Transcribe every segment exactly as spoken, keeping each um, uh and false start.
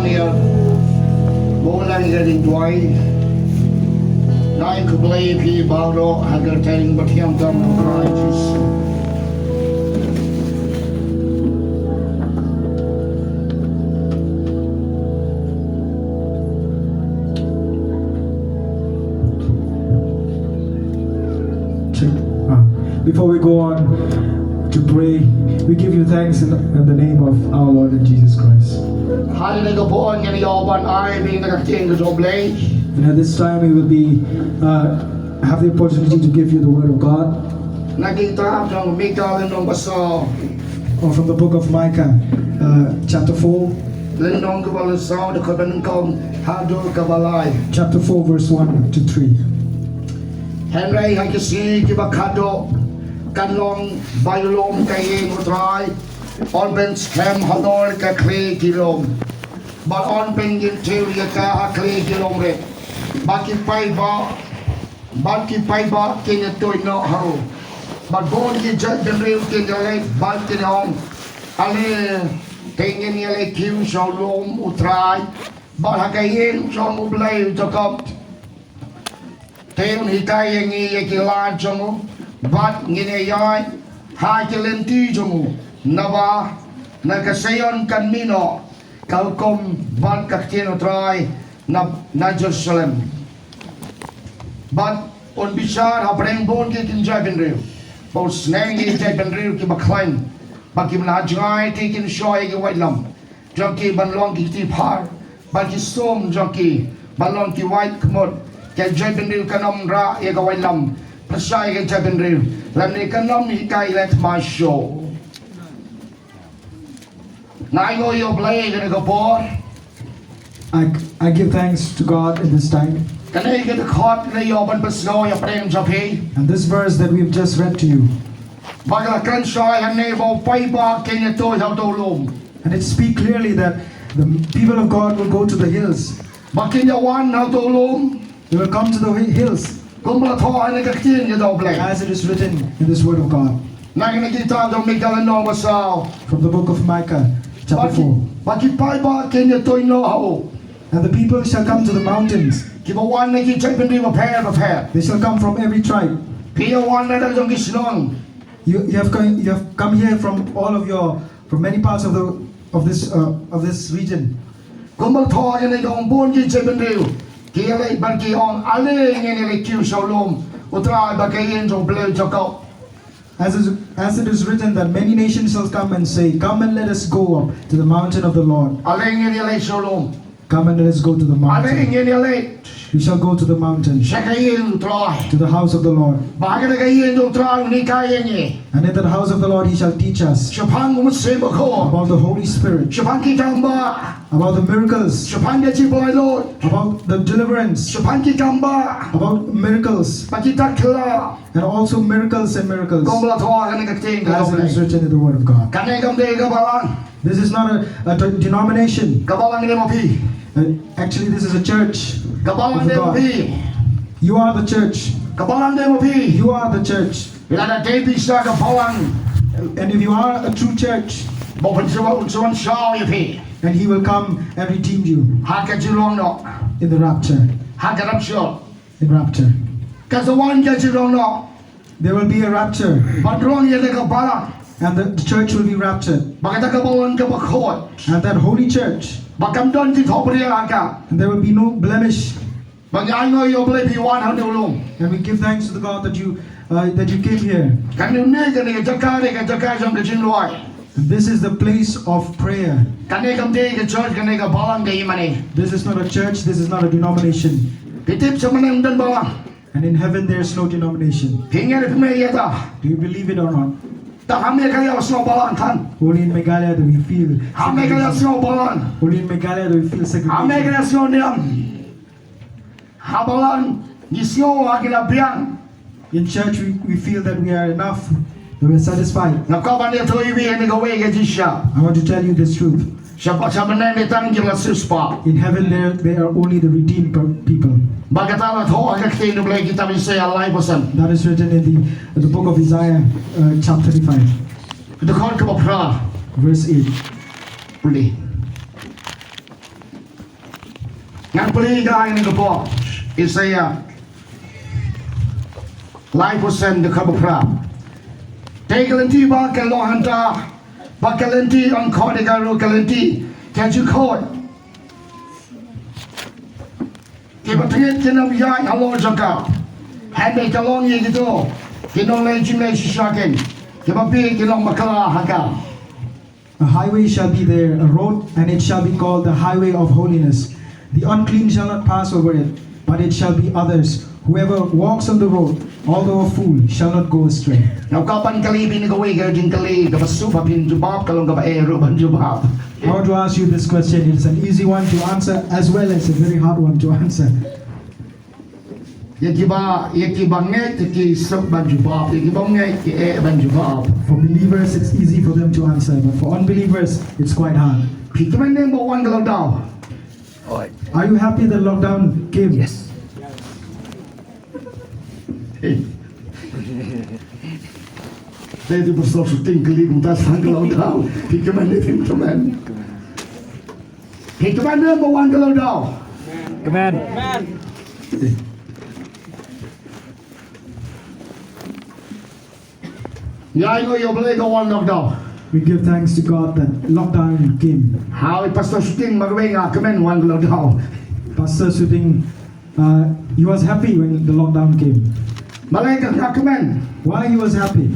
Ïa, mo lang ïa ding duwai. Ngai khublei phi baroh ha ka kyrteng bathiang tam u Trai Jisu. Check. Ah, before we go on to pray, we give you thanks in, in the name of our Lord and Jesus Christ. Haleluya, ka por ngi ïoh ban ai biang na ka ktien ka jong U Blei. And at this time, we will be, uh, have the opportunity to give you the word of God. Na ka kitab jong Mika lynnong ba saw. Or from the book of Micah, uh, chapter four. Lynnong kaba saw, dkhot ba nyngkong haduh kaba lai. Chapter four, verse one to three. Hynrei ha ki sngi kiba khadduh kan long ba ïalum ka ïing U Trai, yn pynskhem halor ka khlieh ki lum, bad yn pynkyntiew ïa ka ha khlieh ki lum rit, bad ki paidbah, bad ki paidbah kin ïa tuid noh ha u, bad bun ki jaitbynriew kin ïa leit bad kin ïa ong, ale, te ngin ïa leit kiew sha u lum U Trai, bad ha ka ïing jong U Blei u Jakob. Te un hikai ïa ngi ïa ki lad jong u, bad ngin ïa ïaid ha ki lynti jong u. Naba na ka Seion kan mih noh ka hukum bad ka ktien U Trai na, na Jerusalem. Bad un bishar hapdeng bun ki jaitbynriew, ba un sneng ïa ki jaitbynriew kiba khlaiñ, ba kim lah jngai te kin shoi ïa ki waitlam jong ki ban long ki kti phar, bad ki sum jong ki ban long ki wait khmut. Ki jaitbynriew kan ym rah ïa ka waitlam pyrshah ïa ki jaitbynriew, lymne kan ym hikai leh thma shuh. Nga ainguh ïa U Blei kane ka por. I, I give thanks to God in this time. Kane ka dkhot ngi ïoh ban pynsngew ïa pdeng jong phi. And this verse that we've just read to you. Ba ka la kren shai hangne ba u paidbah kin ïa tuid ha uto u lum. And it speak clearly that the people of God will go to the hills. Ba kin ïa wan ha uto u lum. They will come to the hi-, hills. Kumba la thoh ha kane ka ktien ka jong U Blei. As it is written in this word of God. Na kane ka kitab jong Mika lynnong ba saw. From the book of Micah, chapter four. Ba ki, ba ki paidbah kin ïa tuid noh ha u. And the people shall come to the mountains. Kiba wan na ki jaitbynriew bapher bapher. They shall come from every tribe. Ki ïa wan na ka jong ki shnong. You, you have come, you have come here from all of your, from many parts of the, of this, uh, of this region. Kumba la thoh hangne, bun ki jaitbynriew ki ïa leit bad ki ong, ale ngin ïa leit kiew sha u lum U Trai, bad ka ïing jong U Blei Jakob. As is, as it is written that many nations shall come and say, come and let us go up to the mountain of the Lord. Ale ngin ïa leit sha u lum. Come and let us go to the mountain. Ale ngin ïa leit. We shall go to the mountain. Sha ka ïing U Trai. To the house of the Lord. Ba ha kata ka ïing U Trai un hikai ïa ngi. And in that house of the Lord he shall teach us. Shaphang u Mynsiem Bakhuid. About the Holy Spirit. Shaphang ki kambah. About the miracles. Shaphang ka jingpynlait lut. About the deliverance. Shaphang ki kambah. About miracles. Bad ki tat khlaw. And also miracles and miracles. Kumba la thoh ha kane ka ktien ka jong U Blei. As it is written in the word of God. Kane kam dei ka balang. This is not a, a de-, denomination. Ka balang dei ma phi. Uh, actually, this is a church of God. Ka balang dei ma phi. You are the church. Ka balang dei ma phi. You are the church. Lada dei phi sa ka balang. And if you are a true church, ba un sa wan, un sa wan shaw ïa phi. And he will come and redeem you. Ha ka jinglong noh. In the rapture. Ha ka rapture. In rapture. Kan sa wan ka jinglong noh. There will be a rapture. Ban rong ïa kata ka balang. And the, the church will be raptured. Bad kata ka balang kaba khuid. And that holy church. Ba kam don jingthohbria ha ka. And there will be no blemish. Ba ngi ainguh ïa U Blei ba phi wan hangne ha u lum. And we give thanks to the God that you, uh, that you came here. Kane, kane ka jaka, kane ka jaka jong ka jingduwai. And this is the place of prayer. Kane kam dei ka church, kane ka balang ka i mane. This is not a church, this is not a denomination. Phi tip sha bneng don balang. And in heaven there is no denomination. Phi ngeit ne phim ngeit ïa kata? Do you believe it or not? Tang ha Meghalaya sngew balang than. Only in Meghalaya do we feel. Ha Meghalaya sngew balang. Only in Meghalaya do we feel segregation. Ha Meghalaya sngew niam. Ha balang ngi sngew ha ki la biang. In church we, we feel that we are enough, that we are satisfied. Nga kwah ban ïathuh ïa phi kane kawei ka jingshisha. I want to tell you this truth. Sha, sha bneng dei tang ki la siewspah. In heaven there, they are only the redeemed pe-, people. Bad kata la thoh ha ka ktien U Blei, kitab Isaïah lai ba san. That is written in the, the book of Isaiah, uh, chapter thirty-five. Dkhot kaba phra. Verse eight. Pule. Ngan plie ïa kane ka por. Isaiah laiphew san dkhot ba phra. Te ka lynti ba ka long hangta, ba ka lynti, ong khot ïa ka ruh ka lynti ka jingkhot. Kiba tngit kin ym ïaid halor jong ka. Hynrei ka long ïa kito ki nongleit jingleit shisha kein, kiba phi ki long bakla ha ka. A highway shall be there, a road, and it shall be called the highway of holiness. The unclean shall not pass over it, but it shall be others. Whoever walks on the road, although a fool, shall not go astray. Nga kwah ban kylli phi kawei ka jingkylli kaba suk ba phin jubab, ka long kaba eh ruh ban jubab. I want to ask you this question. It's an easy one to answer as well as a very hard one to answer. Ïa kiba, ïa kiba ngeit, ïa ki suk ban jubab, ïa kiba ngeit, ki eh ban jubab. For believers, it's easy for them to answer, but for unbelievers, it's quite hard. Phi kmen ne em ba wan ka lockdown? Are you happy the lockdown came? Yes. Hey. Te tu pastor shooting kali kumta sang ka lockdown. Phi kmen ne em, phi kmen. Phi kmen ne em ba wan ka lockdown? Kmen. Ïa, ïa, ïa, Blei ka wan lockdown. We give thanks to God that lockdown came. Hooid, pastor shooting marwei nga kmen wan lockdown. Pastor shooting, uh, he was happy when the lockdown came. Balei ka nga kmen? Why he was happy?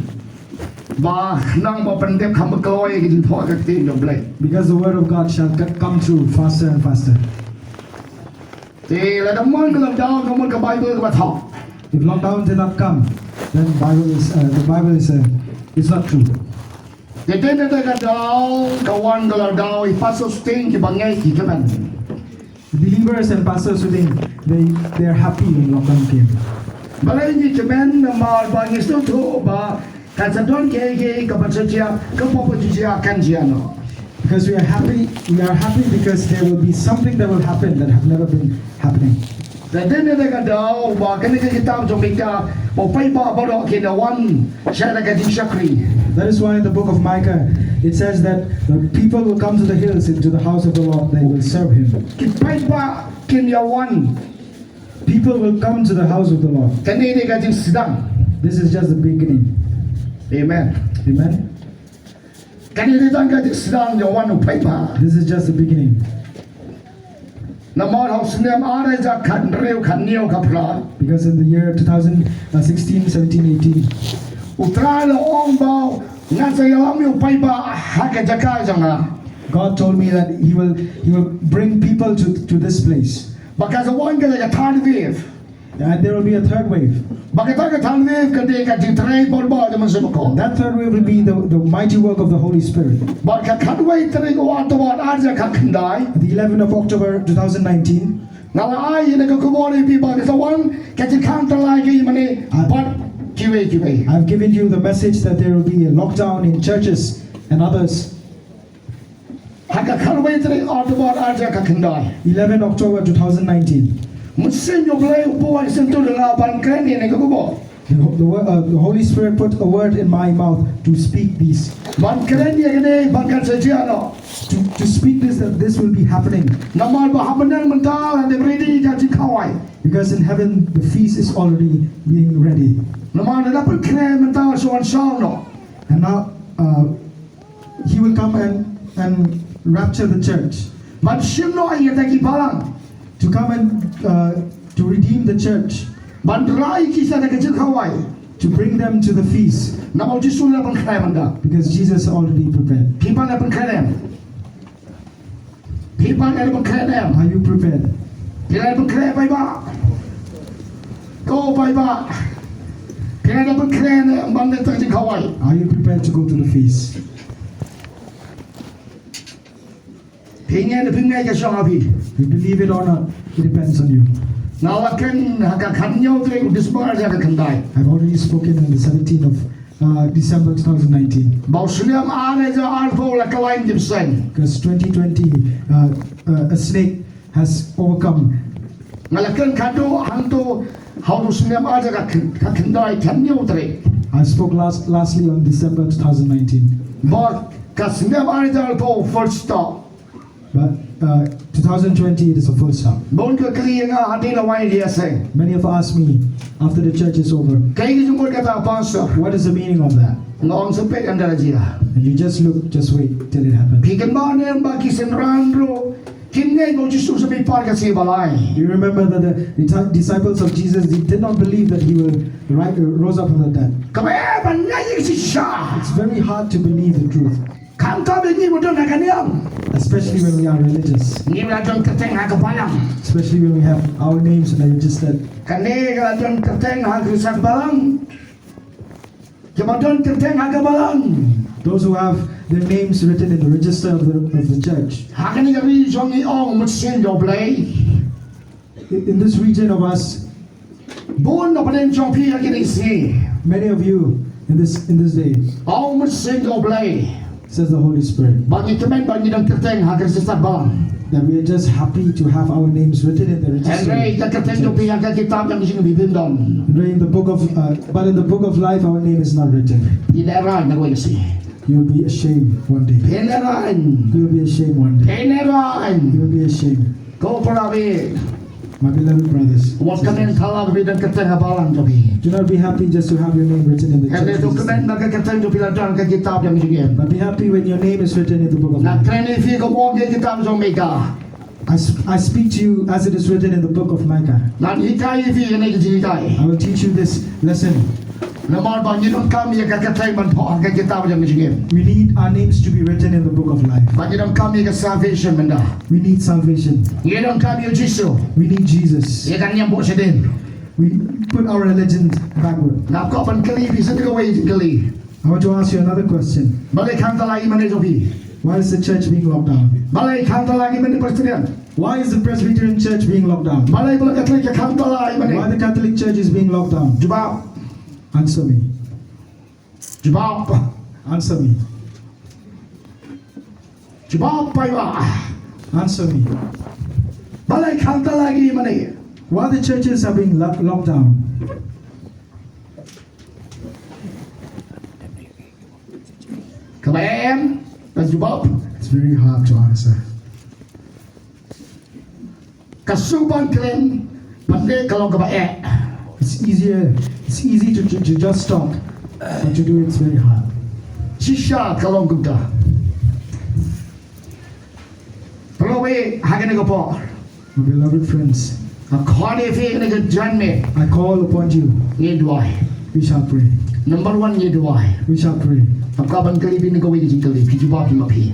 Ba khnang ba pyndep kham ba kloi ka jingthoh ka ktien jong Blei. Because the word of God shall c-, come through faster and faster. Te lada ym wan ka lockdown, ka ym wan ka Bible kaba thaw. If lockdown did not come, then Bible is, uh, the Bible is, uh, is not true. Te te te te ka daw ka wan ka lockdown, i pastor shooting kiba ngeit ki kmen. Believers and pastors shooting, they, they are happy when lockdown came. Balei ngi kmen? Namar ba ngi sngewthuh ba kan sa don kiei kiei kaba sa jia, kaba pop jia kan jia noh. Because we are happy, we are happy because there will be something that will happen that have never been happening. Te dei na ka daw ba kane ka kitab jong Mika, ba u paidbah baroh kin ïa wan sha ka jingshakri. That is why in the book of Micah, it says that the people will come to the hills and to the house of the Lord, they will serve him. Ki paidbah kin ïa wan. People will come to the house of the Lord. Kane dei ka jingsdang. This is just the beginning. Amen. Amen. Kane dei tang ka jingsdang jong u paidbah. This is just the beginning. Namar ha u snem ar hajar khathynriew khathynñiew khaphra. Because in the year two thousand sixteen, seventeen, eighteen, U Trai u la ong ba ngan sa ïalam ïa u paidbah ha ka jaka jong nga. God told me that he will, he will bring people to, to this place. Ba kan sa wan ka third wave. And there will be a third wave. Ba kata ka third wave ka dei ka jingtrei bor bor jong u Mynsiem Bakhuid. That third wave will be the, the mighty work of the Holy Spirit. Bad ka khatwei tarik u October ar hajar khatkhyndai. The eleventh of October two thousand nineteen. Nga la ai ïa ka khubor ïa phi ba ka sa wan ka jingkhang tyllai ka ïing mane bad kiwei kiwei. I've given you the message that there will be a lockdown in churches and others. Ha ka khatwei tarik October ar hajar khatkhyndai. Eleven October two thousand nineteen. Mynsiem jong U Blei u buh ha ka syntiew jong nga ban kren ïa kane ka khubor. The, the, wo-, uh, the Holy Spirit put a word in my mouth to speak these. Ban kren ïa kane ba kan sa jia noh. To, to speak this, that this will be happening. Namar ba ha bneng mynta la dep ready ka jingkhawai. Because in heaven the feast is already being ready. Namar la dep pynkhreh mynta shuh shuh noh. And now, uh, he will come and, and rapture the church. Ban shim noh ïa kita ki balang. To come and, uh, to redeem the church. Ban rah ïa ki sha ka jingkhawai. To bring them to the feast. Namar U Jisu u la pynkhreh mynta. Because Jesus already prepared. Phi pat la pynkhreh ne em? Phi pat la pynkhreh ne em? Are you prepared? Phi la pynkhreh paidbah? Ko paidbah, phi la pynkhreh ne em ban leit sha ka jingkhawai? Are you prepared to go to the feast? Phi ngeit ne phim ngeit ka shong ha phi. You believe it or not, it depends on you. Nga la kren ha ka khathynñiew tarik u December ar hajar khatkhyndai. I've already spoken on the seventeenth of, uh, December two thousand nineteen. Ba u snem ar hajar arphew la kylla ïa ka jingbseiñ. Because twenty twenty, uh, uh, a snake has overcome. Nga la kren khadduh hangto ha u snem ar hajar khat, khatkhyndai khathynñiew tarik. I spoke last, lastly on December two thousand nineteen. Ba ka snem ar hajar arphew full stop. But Uh, two thousand twenty, it is a full stop. Bun ka kylli ïa nga hadien la wai ïaseng. Many have asked me after the church is over, Kaei ka jingmut kata, Pastor? What is the meaning of that? Nga ong shu peit hynda la jia. And you just look, just wait till it happens. Phi kynmaw ne em ba ki synran ruh kim ngeit ba u Jisu u sa mih pat ka sngi ba lai? You remember that the, the disciples of Jesus, they did not believe that he will ri-, rose up from the dead. Kaba eh ban ngeit ïa ka shisha. It's very hard to believe the truth. Khamtam ba ngi ba don ha ka niam. Especially when we are religious. Ngi ba la don kyrteng ha ka balang. Especially when we have our names in the register. Kane ka la don kyrteng ha ka register balang. Kiba don kyrteng ha ka balang. Those who have their names written in the register of the, of the church. Ha kane ka ri jong ngi ong mynsiem jong U Blei. In this region of us, bun na pdeng jong phi ha kine ki sngi, many of you in this, in this day, ong mynsiem jong U Blei, says the Holy Spirit, ba ngi kmen ba ngi don kyrteng ha ka register balang. That we are just happy to have our names written in the register. Hynrei ka kyrteng jong phi ha ka kitab jong ka jingim phim don. Hynrei in the book of, uh, but in the book of life, our name is not written. Phi lehraiñ na kawei ka sngi. You'll be ashamed one day. Phi lehraiñ. You'll be ashamed one day. Phi lehraiñ. You'll be ashamed. Ko para bangeit. My beloved brothers, wat kmen thala ba phi don kyrteng ha balang jong phi. Do not be happy just to have your name written in the church register. Hynrei to kmen ba ka kyrteng jong phi la don ha ka kitab jong ka jingim. But be happy when your name is written in the book of life. Nga kren ïa phi kumba ong ka kitab jong Mika. I, sp- I speak to you as it is written in the book of Micah. Ngan hikai ïa phi kane ka jinghikai. I will teach you this lesson. Namar ba ngi donkam ïa ka kyrteng ban poi ha ka kitab jong ka jingim. We need our names to be written in the book of life. Ba ngi donkam ïa ka salvation mynta. We need salvation. Ngi donkam ïa u Jisu. We need Jesus. Ïa ka niam buh shadien. We put our religion backward. Nga kwah ban kylli phi sa kawei ka jingkylli. I want to ask you another question. Balei khang thala ki mane jong phi? Why is the church being locked down? Balei khang thala ki mane Presbyterian? Why is the Presbyterian church being locked down? Balei ba la Katholik ka khang thala ki mane? Why the Catholic church is being locked down? Jubab. Answer me. Jubab. Answer me. Jubab paidbah. Answer me. Balei khang thala ki mane? Why the churches are being lo- locked down? Kaba em, ka jubab. It's very hard to answer. Ka suk ban kren, ban leh ka long kaba eh. It's easier, it's easy to, to, to just talk, but to do it's very hard. Shisha ka long kumta. Para bangeit, ha kane ka por, my beloved friends, nga khot ïa phi ha kane ka janmiet. I call upon you. Ngin duwai. We shall pray. Number one, ngin duwai. We shall pray. Nga kwah ban kylli phi kane kawei ka jingkylli, phi jubab hi ma phi.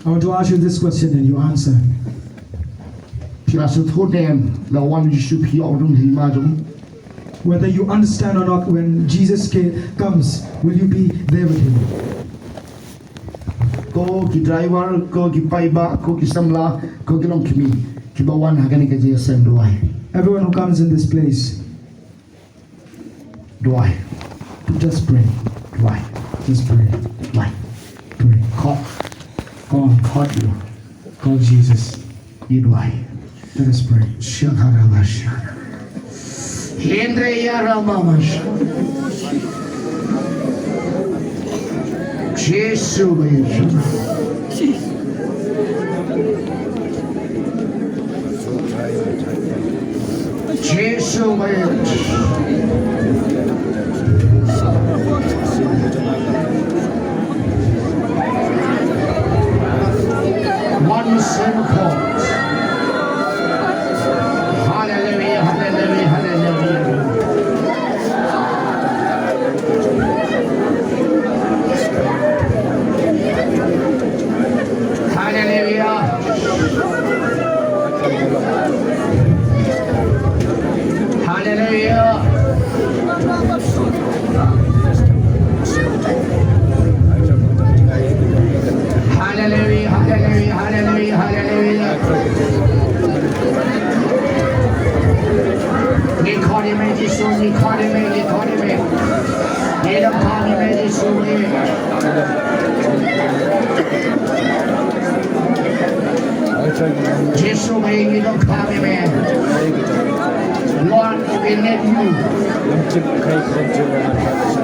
I want to ask you this question and you answer. Phi la sngewthuh ne em, lada wan u Jisu phi ïoh rung hi ma jong u? Whether you understand or not, when Jesus ca- comes, will you be there with him? Ko ki driver, ko ki paidbah, ko ki samla, ko ki longkmie kiba wan ha kane ka jingïaseng, duwai. Everyone who comes in this place, duwai. Just pray. Duwai. Just pray. Duwai. Pray. Khot. Call. Khot ïa u. Call Jesus. Ngin duwai. Let us pray. Shakarabasha. Hynrei ïa rama masha. Jisu ba ïeit. Jisu ba ïeit. One same chord. Hallelujah, hallelujah, hallelujah. Hallelujah. Hallelujah. Hallelujah, hallelujah, hallelujah, hallelujah. Ngi khot ïa me Jisu, ngi khot ïa me, ngi khot ïa me. Ngi donkam ïa me Jisu, ngi. Jisu ba ïeit, ngi donkam ïa me. Lord, we need you.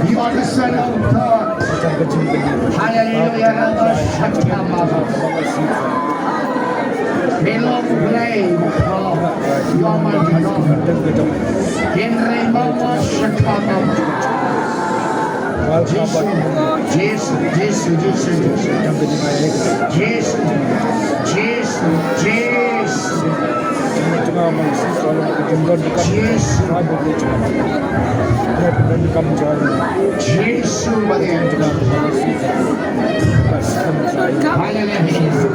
You are the Son of God. Hallelujah. Rabba Shatama. Long Blei, oh, ïa ma jong. Hynrei ma wa shakata. Jisu, Jisu, Jisu, Jisu. Jisu, Jisu, Jisu. Jisu. Jisu. Hallelujah.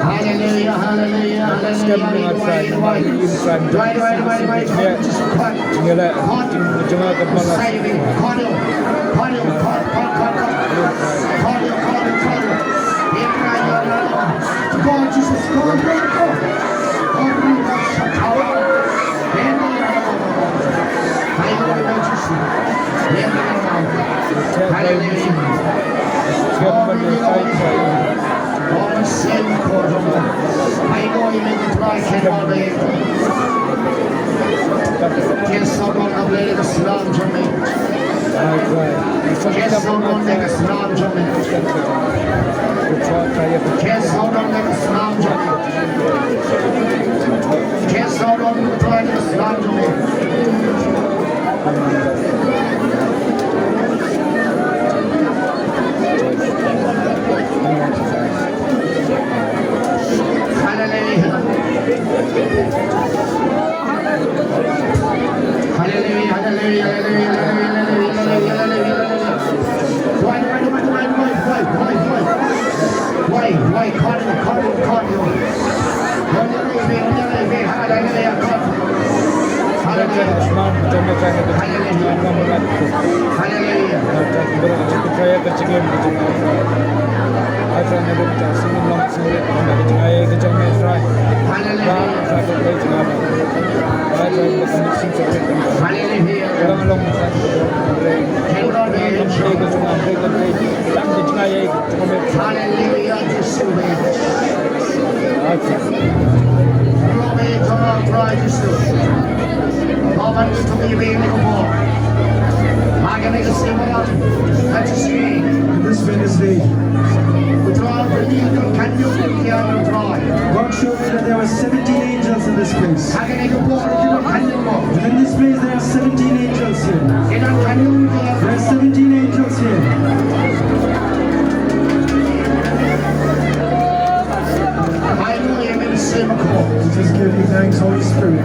Hallelujah, hallelujah, hallelujah. Wait, wait, wait, wait, wait. Just cut. Cut. Cut. Cut. Cut. Cut. Cut. Cut. God, Jesus, God, God, God. Hallelujah. Hallelujah. Hallelujah, hallelujah, hallelujah. Why, why, why? Why, why? Cardio, cardio, cardio. Hallelujah, hallelujah, hallelujah, God. Hallelujah. Hallelujah. Hallelujah. Hallelujah. Hallelujah. Hallelujah. Hallelujah. Hallelujah. This Wednesday, God showed me that there were seventeen angels in this place. Within this place, there are seventeen angels here. There are seventeen angels here. Hallelujah. Let me just give you thanks, Holy Spirit.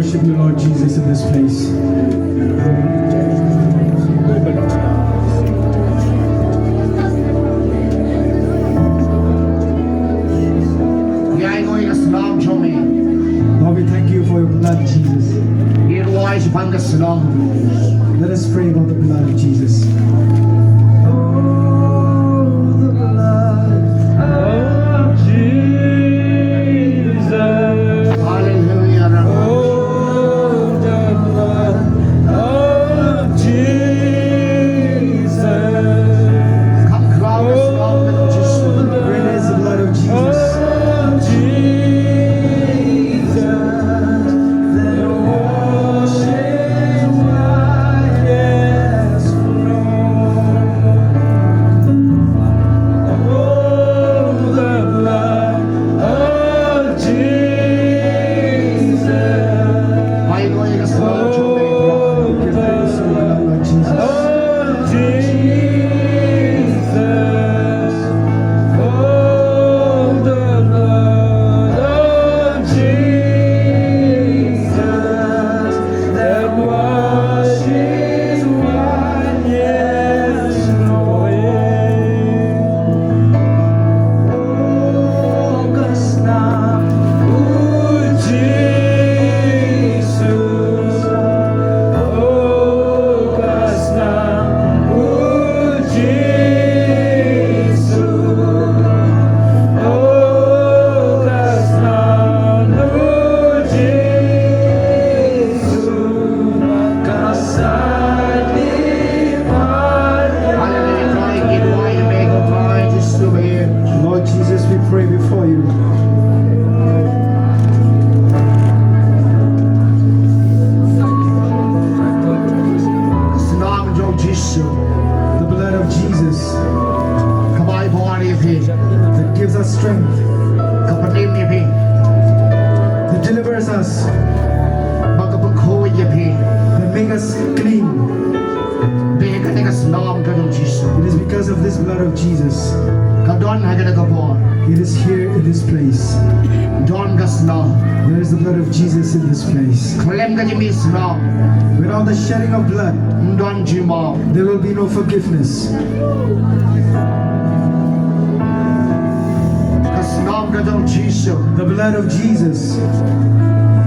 Worship you, Lord Jesus, in this place. Lord, we thank you for your blood, Jesus. Let us pray about the blood of Jesus. Oh, the blood of Jesus. Hallelujah. Oh, the blood of Jesus. Come, Christ, come, Lord Jesus. Great is the blood of Jesus. Of Jesus, that washes white as snow. Oh, the blood of Jesus. Hallelujah. Oh, the blood of Jesus. Of Jesus. Oh, the blood of Jesus that washes white as snow. Oh, kas nam, oh, Jesus. Oh, kas nam, oh, Jesus. Oh, kas nam, oh, Jesus. Kas ai li pa. Hallelujah. Try, give way, make a try, just to be. Lord Jesus, we pray before you. Snam jong Jisu. The blood of Jesus. Ka bai bor ïa phi. That gives us strength. Ka pynim ïa phi. That delivers us. Bad ka pynkhuid ïa phi. That make us clean. Dei ha kane ka snam ka jong Jisu. It is because of this blood of Jesus. Ka don ha kane ka por. It is here in this place. Don ka snam. There is the blood of Jesus in this place. Khlem ka jingmih snam. Without the shedding of blood, ym don jingmap. There will be no forgiveness. Ka snam ka jong Jisu. The blood of Jesus.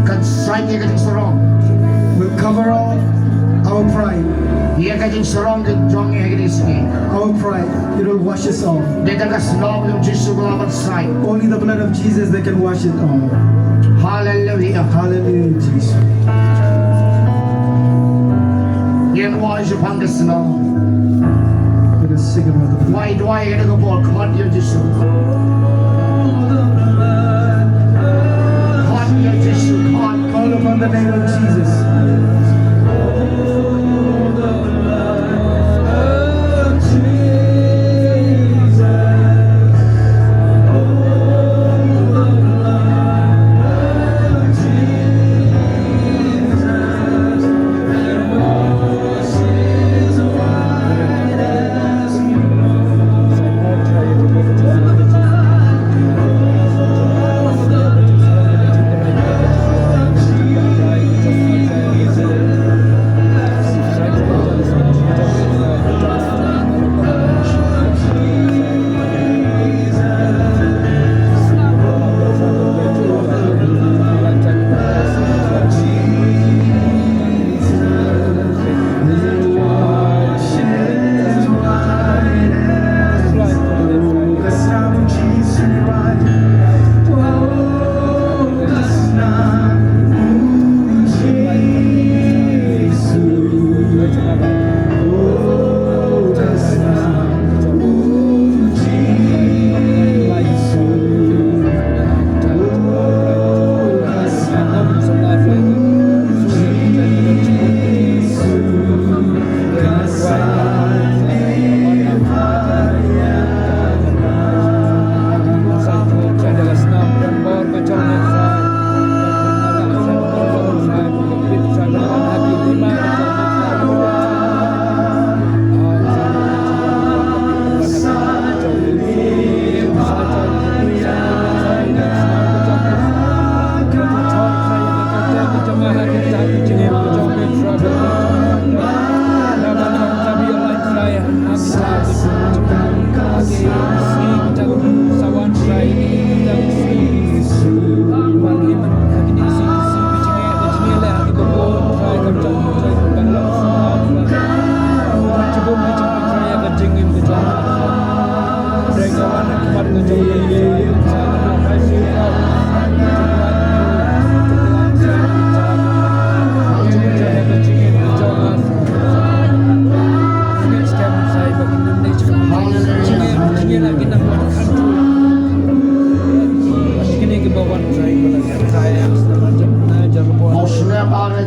Kan sait ïa ka jingsarong. Will cover all our pride. Ïa ka jingsarong ka jong ngi ha kine ki sngi. Our pride, it will wash us off. Dei tang ka snam jong Jisu ka lah ban sait. Only the blood of Jesus that can wash it all. Hallelujah. Hallelujah, Jesus. Ngin wai shaphang ka snam. Let us sing about the blood. Wai duwai ïa ka bor, khot ïa Jisu. Khot ïa Jisu, khot. Call upon the name of Jesus.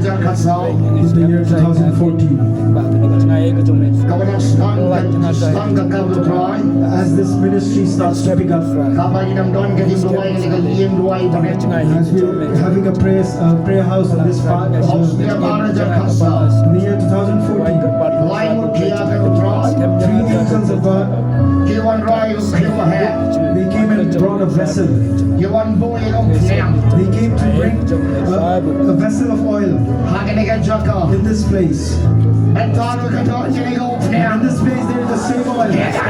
Jan Khasaw. In the year two thousand fourteen. Ka wan sdang ka, sdang ka kam u Trai. As this ministry starts to pick up, as we're having a prayer, uh, prayer house in this part, in the year two thousand fourteen, three angels of God, they came and brought a vessel. They came to bring a, a vessel of oil in this place. In this place, there is the same oil. There's the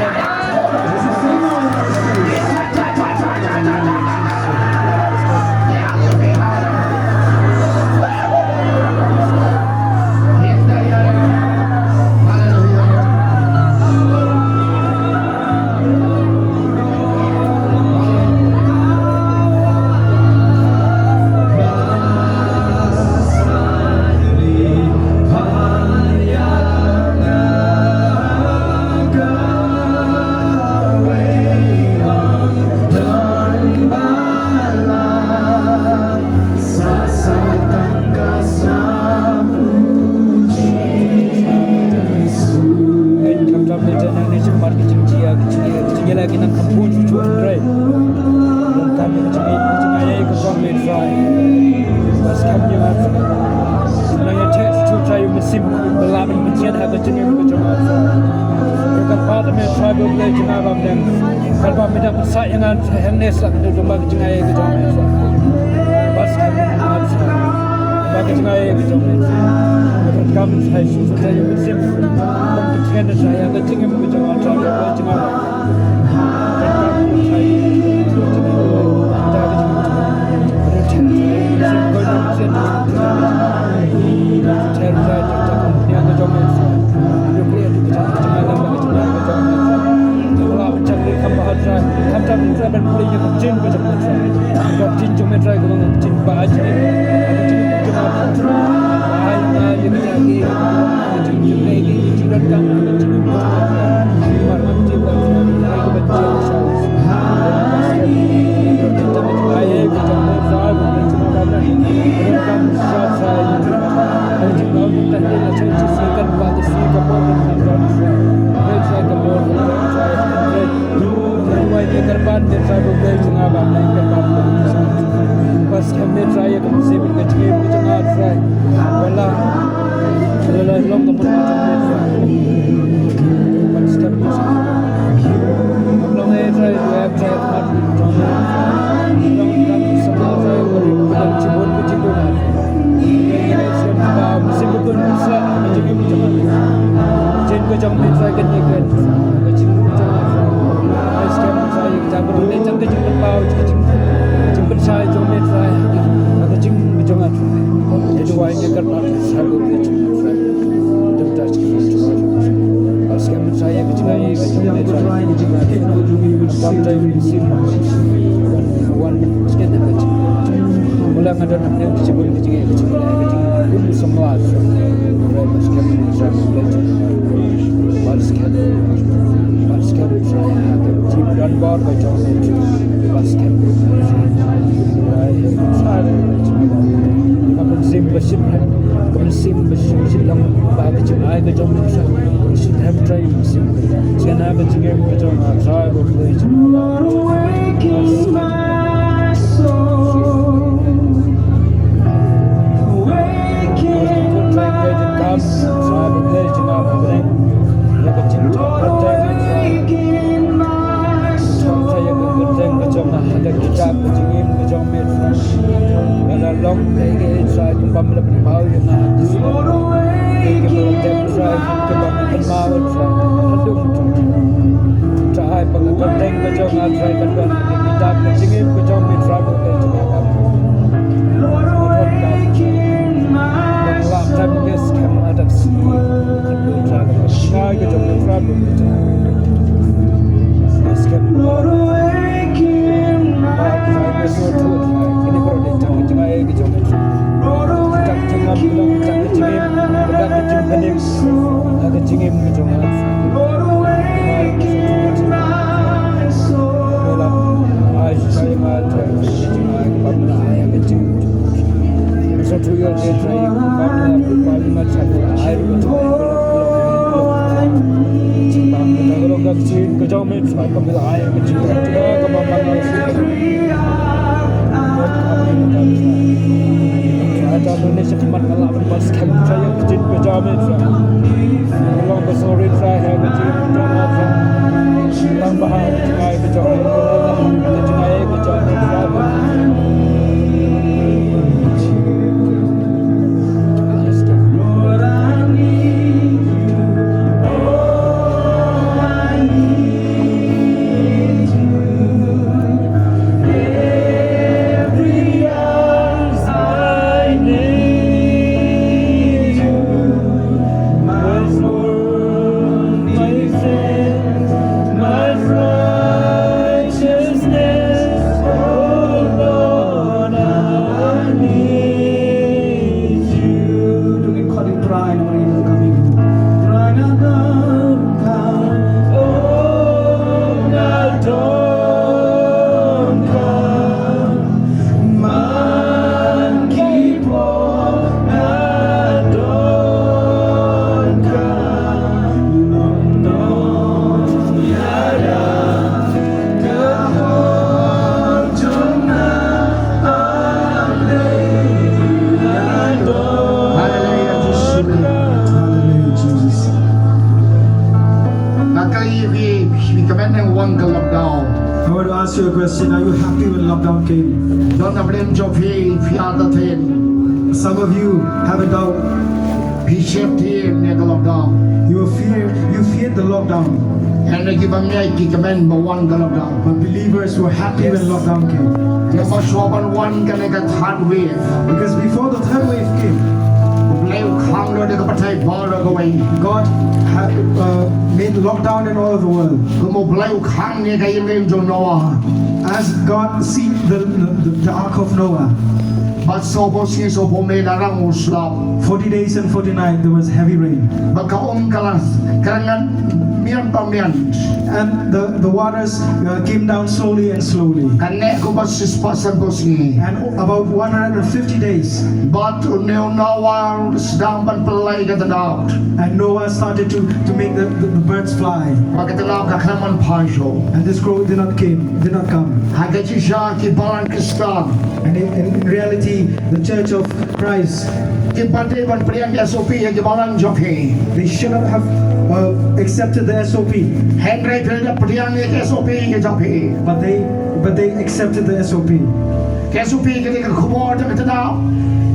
same oil in this place. Kan ba mi dang sa ïa nga hangne sa ka jong ka jingaiei ka jong me. Bad skhem ba ka jingaiei ka jong me, ka kam sa shu sa ïa ka jingim, ka jingim sa ïa ka jingim ka jong me. Hallelujah, Jesus. Hallelujah, Jesus. Nga kylli ïa phi, phi kmen ne em wan ka lockdown? I want to ask you a question. Are you happy when lockdown came? Don na pdeng jong phi, phi entertain. Some of you have a doubt. Phi sheptieng ïa ka lockdown. You fear, you feared the lockdown. Hynrei ki bangeit ki kmen ba wan ka lockdown. But believers were happy when lockdown came. Namar shuwa ban wan kane ka third wave, because before the third wave came, U Blei u khang noh ïa ka pyrthei baroh kawei. God had uh, made lockdown in all of the world. Kum U Blei u khang ïa ka ïing jong u Noah. As God sealed the, the, the ark of Noah. Bad sawphew sngi sawphew miet la rang u slap. Forty days and forty nights there was heavy rain. Bad ka um ka la kyrngat mian pa mian. And the, the waters uh, came down slowly and slowly. Ka neh kumba shispah sanphew sngi. And about one hundred fifty days. Bad une u Noah u sdang ban pynlait ïa ka tnat. And Noah started to, to make the, the, the birds fly. Bad ka tnat ka khlem wan phai shuh. And this crow did not came, did not come. Ha ka jingshisha ki balang Khristan. And in, in, in reality, the church of Christ, kim pat dei ban pdiang S O P ïa ki balang jong ki. They should not have uh, accepted the S O P. Hynrei phi la pdiang ïa ki S O P ïa ki jong phi. But they, but they accepted the S O P. Ki S O P ki dei ka khubor jong ka tnat.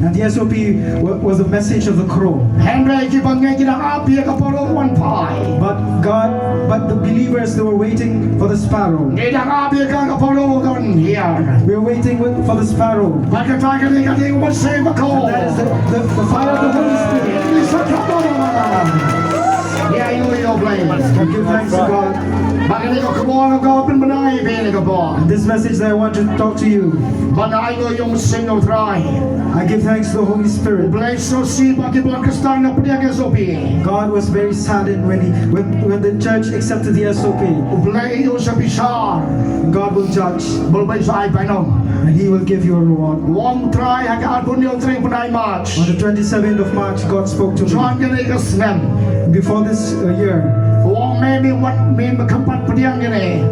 And the S O P wa- was the message of the crow. Hynrei ki bangeit ki dang ap ïa ka paralok ban phai. But God, but the believers, they were waiting for the sparrow. Ngi dang ap ïa ka, ka paralok kan hiar. We are waiting with, for the sparrow. Bad kata ka dei ka dei u Mynsiem Bakhuid. And that is the, the, the fire of the Holy Spirit. Ngi sa kyrpad ïa u Blei. We give thanks to God. Bad kane ka khubor nga kwah ban pynbna ïa phi kane ka khubor. And this message that I want to talk to you, ban ai nguh ïa u Mynsiem u Trai. I give thanks to the Holy Spirit. U Blei u sngewsih ba ki balang Khristan la pdiang S O P. God was very saddened when he, when, when the church accepted the S O P. U Blei u sa bishar. God will judge. Bad u Blei u sa ai bainong. And he will give you a reward. U ong u Trai ha ka arphew hynñiew tarik bnai March. On the twenty-seventh of March, God spoke to me. Jong kane ka snem. Before this uh, year. U ong me, me wat, me khlem pat pdiang kane.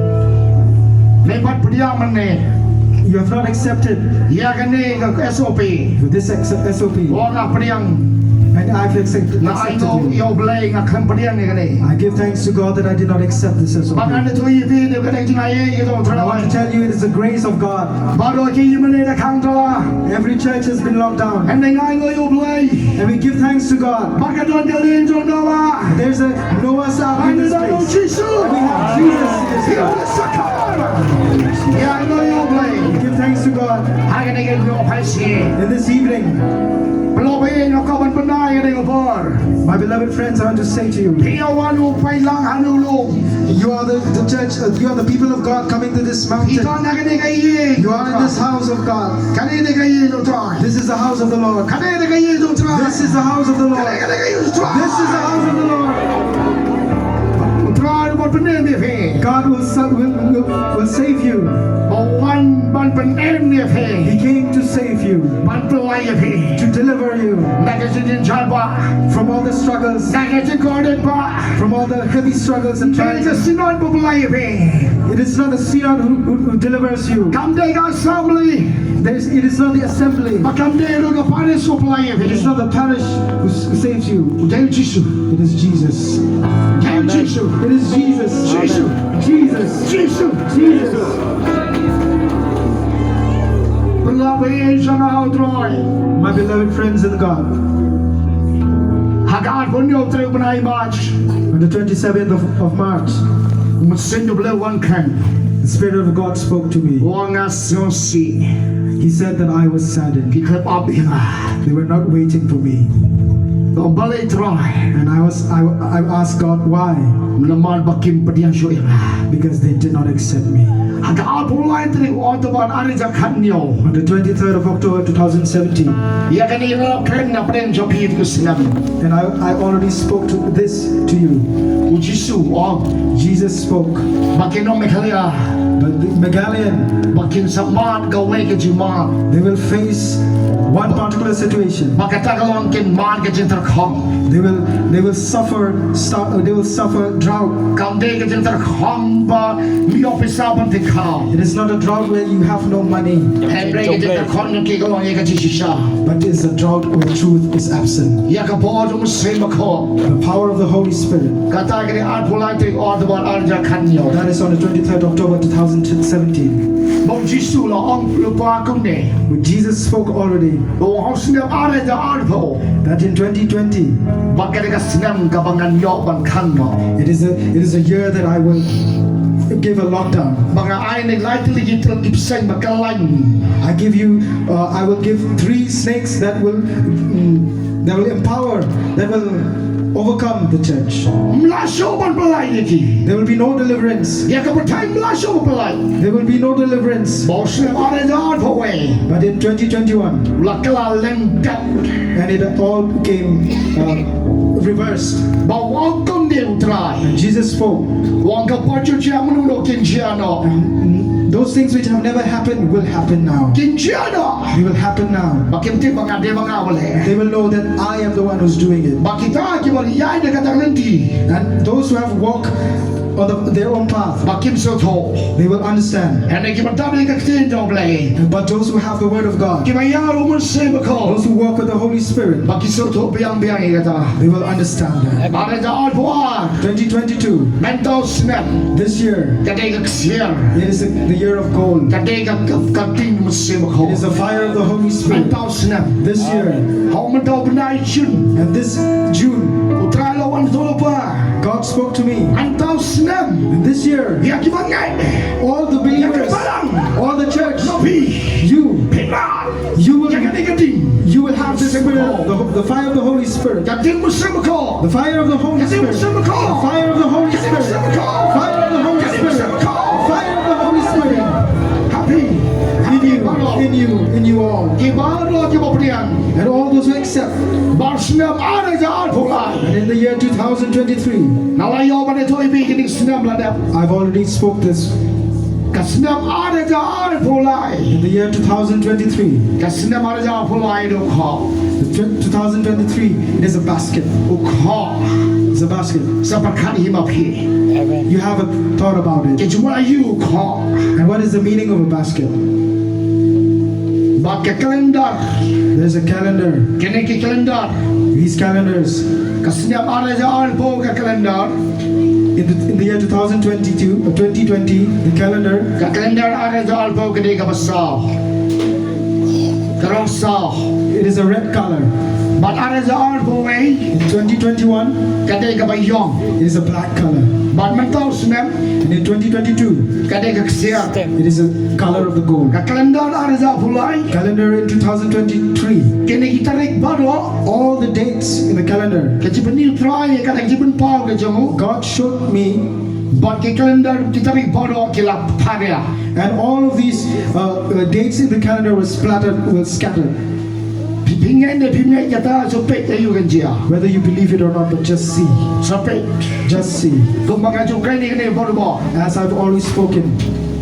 Me pat pdiang mynne. You have not accepted ïa kane ka S O P. This ex- S O P. U ong nga pdiang. And I've accepted, nga ai accepted nguh ïa u Blei nga khlem pdiang ïa kane. I give thanks to God that I did not accept this S O P. Bad ngan ïathuh ïa phi, dei ka dei ka jingaiei ka jong u Trai. I want to tell you, it is the grace of God. Baroh ki ïing mane da khang tala. Every church has been locked down. Hynrei nga ai nguh ïa u Blei. And we give thanks to God. Ba ka don ka lieng jong u Noah. There's a Noah's Ark in this place. Hynrei da u Jisu. And we have Jesus in this place. Ïa u Blei. Give thanks to God. Ha kane ka hynñiew phai sngi. In this evening, phi long ba ïa nga kwah ban pynbna ïa kane ka por. My beloved friends, I want to say to you, phi ïa wan u paidlang ha une u lum. You are the, the church, uh, you are the people of God coming to this mountain. Phi don ha kane ka ïing. You are in this house of God. Kane ka ïing jong u Trai. This is the house of the Lord. Kane ka ïing jong u Trai. This is the house of the Lord. Kane ka ïing jong u Trai. This is the house of the Lord. U Trai u ban pynim ïa phi. God will, sa- will, will, will save you. Ba wan ban pynim ïa phi, He came to save you, ban pynlait ïa phi to deliver you na ka jingjynjar bah, from all the struggles, na ka jingkordit bah. from all the heavy struggles and Ym dei ka trials. Synod ba pynlait ïa phi. It is not the Synod who, who, who delivers you. Kam dei ka assembly. There's, it is not the assembly. Bad kam dei ruh ka parish ba pynlait ïa phi. It is not the parish who s- saves you. Dei u Jisu. It is Jesus. Dei u Jisu. It is Jesus. Jisu. Jesus. Jisu. Jesus. Pynlait ïa phi sha nga ha u Trai. My beloved friends in God, Ha ka arphew hynñiew tarik u bnai March, on the twenty-seventh of, of March, u Mynsiem U Blei u wan kren. the Spirit of God spoke to me. U ong nga sngewsih. He said that I was saddened. Ki khlem ap ïa nga. They were not waiting for me. Nga ong balei Trai? And I was I, I asked God why. Namar ba kim pdiang shuh ïa nga. Because they did not accept me. Ha ka arphew lai tarik u October ar hajar khathynñiew. On the twenty-third of October two thousand seventeen, Ïa kane nga la kren na pdeng jong phi ïa ka snem. and I, I already spoke to this to you. U Jisu u ong Jesus spoke, ba ki nong Meghalaya but the Meghalayan, ba kin sa mad kawei ka jingmad. They will face one particular situation. Ba kata ka long kin mad ka jingtyrkhong. They will they will suffer star, they will suffer drought. Kam dei ka jingtyrkhong ba mi ïoh pisa ban tyngkhuh. It is not a drought where you have no money, Hynrei ka jingtyrkhong jong ki ka long ïa ka jingshisha. but it's a drought where truth is absent. Ïa ka bor jong u Mynsiem Bakhuid. The power of the Holy Spirit. Kata ka dei arphew lai tarik October ar hajar khathynñiew. That is on the twenty-third October two thousand seventeen. Ba u Jisu u la ong lypa kumne. When Jesus spoke already, Ba ha u snem ar hajar arphew. that in twenty twenty, Ba ka dei ka snem kaba ngan ïoh ban khang noh. it is a it is a year that I will give a lockdown. Ba nga ai ne lai tylli ki tyllep ki bseiñ ba kyllain. I give you, uh, I will give three snakes that will mm, that will empower, that will overcome the church. Ym lah shuh ban pynlait ïa ki. There will be no deliverance. Ïa ka pyrthei ym lah shuh ban pynlait. There will be no deliverance. Ba u snem ar hajar arphew wei. But in twenty twenty-one, La kylla leng dep. And it all came uh, reversed. Ba u ong kumne u Trai. And Jesus spoke. U ong ka por ba ju jia mynno kin jia noh. And those things which have never happened will happen now. Kin jia noh. They will happen now. Ba kin tip ba nga dei ba nga ba leh. They will know that I am the one who's doing it. Ba kita kiba ïaid na kata ka lynti. And those who have walked on the, their own path, Ba kim sngewthuh. They will understand. Hynrei kiba dap ïa ka ktien jong u Blei. But those who have the word of God, Kiba ïar u Mynsiem Bakhuid. Those who walk with the Holy Spirit, Ba ki sngewthuh biang biang ïa kata. They will understand that. Ar hajar arphew ar. twenty twenty-two, Mynta u snem. This year, Ka dei ka ksiar. It is the, the year of gold. Ka dei ka, ka, ka ktien u Mynsiem Bakhuid. It is the fire of the Holy Spirit. Mynta u snem. This year, Ha u mynta u bnai June. And this June, U Trai u la wan ïathuh lypa. God spoke to me. Mynta u snem. And this year, Ïa kiba ngeit. All the believers, all the church, you, you will, you will have the Spirit, the, the fire of the Holy Spirit. The fire of the Holy Spirit. The fire of the Holy Spirit. Fire of the Holy Spirit. Fire of the Holy Spirit. Happy in you, in you, in you all. And all those who accept. And in the year two thousand twenty-three, I've already spoke this. In the year two thousand twenty-three, the tw- two thousand twenty-three, it is a basket. It's a basket. You have a thought about it. And what is the meaning of a basket? There's a calendar. These calendars. In the, in the year two thousand twenty-two, uh, twenty twenty, the calendar. Ka rong saw. It is a red color. In twenty twenty-one, it is a black color. And in twenty twenty-two, it is a color of the gold. Calendar in two thousand twenty-three. All the dates in the calendar. God showed me. And all of these uh, uh, dates in the calendar were splattered, were scattered. Whether you believe it or not, but just see. Just see. As I've always spoken.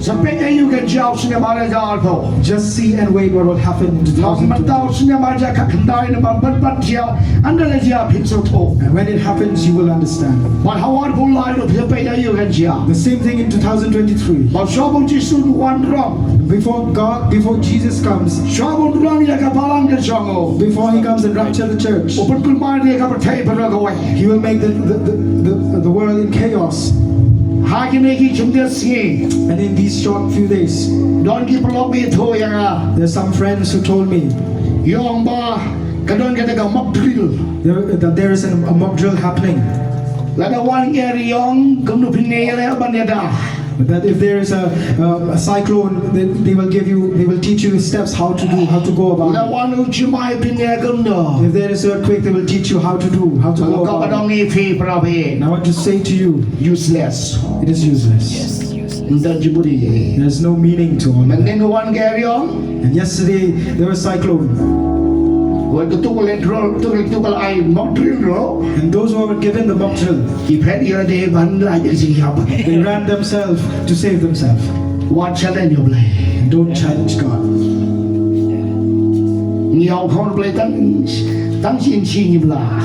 Sa peit aïu kan jia u snem ar hajar arphew. Just see and wait what will happen in Long mynta u two thousand twenty. Snem ar hajar khatkhyndai namar ban pat jia, ynda la jia phin sngewthuh. And when it happens, you will understand. Bad ha u arphew lai ruh sa peit aïu kan jia. The same thing in two thousand twenty-three. Bad shuwa ba u Jisu un wan rong. Before God, before Jesus comes, shuwa ba un rong ïa ka balang ka jong u, before he comes and rapture the church, u pynkulmar ïa ka pyrthei baroh kawei. He will make the, the, the, the, the world in chaos. Ha kine ki khyndiat sngi, and in these short few days, don ki paralok ba ïathuh ïa nga, there's some friends who told me, ïa ong ba ka don kata ka mock drill, there, that there is a, a mock drill happening. Lada wan ïa riong kumno phin ïa leh ban ïada. That if there is a, a, a cyclone, they, they will give you, they will teach you steps how to do, how to go about it. Lada wan u jemai phin ïa kumno. If there is earthquake, they will teach you how to do, how to go about it. Ka ba dang ïa phi para bangeit. And I want to say to you, useless. It is useless. Ym don jingmut. There's no meaning to all of that. Mynnin wan ka riong. And yesterday there was cyclone. Wat kito ki la ai mock drill ruh. And those who were given the mock drill, ki phet ïa lade ban lait ïa ka jingïap. They ran themselves to save themselves. Wat challenge ïa U Blei. And don't challenge God. Ngi ïa khot U Blei tang, tang shi inch ngim lah.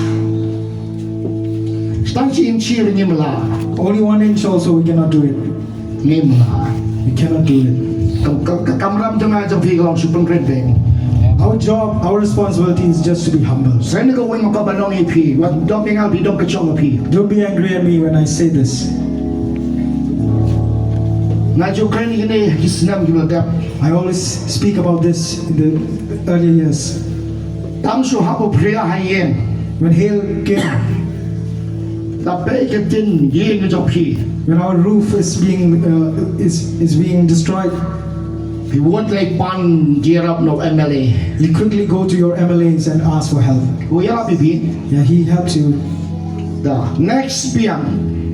Tang shi inch ngim lah. Only one inch also we cannot do it. Ngim lah. You cannot do it. Ka, ka, ka kamram jong nga jong phi ka long shu pynrit beit. Our job, our responsibility is just to be humble. Sa kane kawei nga kwah ban ong ïa phi, wat dom ïa nga phi, dom ka jong phi. Don't be angry at me when I say this. Nga ju kren ïa kine ha ki snem kiba la dep. I always speak about this in the earlier years. Tang shu hap u phria ha ïing. When hail came, la pei ka tin ïing jong phi. When our roof is being, uh, is, is being destroyed, phi wad leit pan jingïarap na u M L A. You quickly go to your M L As and ask for help. U ïarap ïa phi. Yeah, he helps you. The next biang.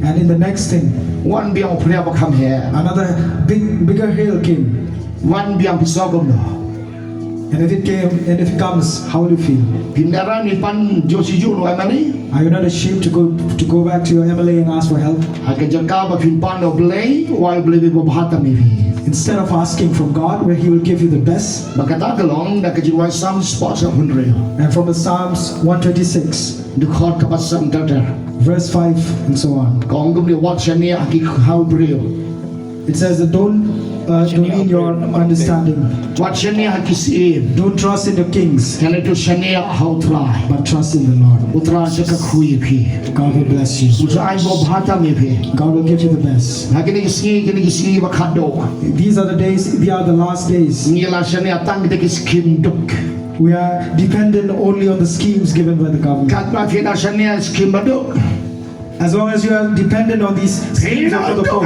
And in the next thing, wan biang u phria ba kham heh. Another big, bigger hail came. Wan biang phi sngew kumno? And if it came, and if it comes, how will you feel? Phin da rah ban pan jong shi jong u M L A? Are you not ashamed to go, to go back to your M L A and ask for help? Ha ka jaka ba phin pan ïa U Blei, wat U Blei un ïa bha tam ïa phi. Instead of asking from God, where He will give you the best. Bad kata ka long na ka jingduwai Psalms spah san hynriew. And from the Psalms one twenty-six, dkhot kaba san ter ter, verse five and so on. Ka ong kumne, wat shaniah ha ki khaw briew. It says that don't, uh, don't lean your understanding. Wat shaniah ha ki syiem. Don't trust in the kings. Kane to shaniah ha U Trai. But trust in the Lord. U Trai un sa kyrkhu ïa phi. God will bless you. Un sa ai ba bha tam ïa phi. God will give you the best. Ha kine ki sngi, kine ki sngi ba khatduh. These are the days, they are the last days. Ngi la shaniah tang kita ki skim duk. We are dependent only on the schemes given by the government. Katba phi da shaniah skim ba duk. As long as you are dependent on these schemes of the poor,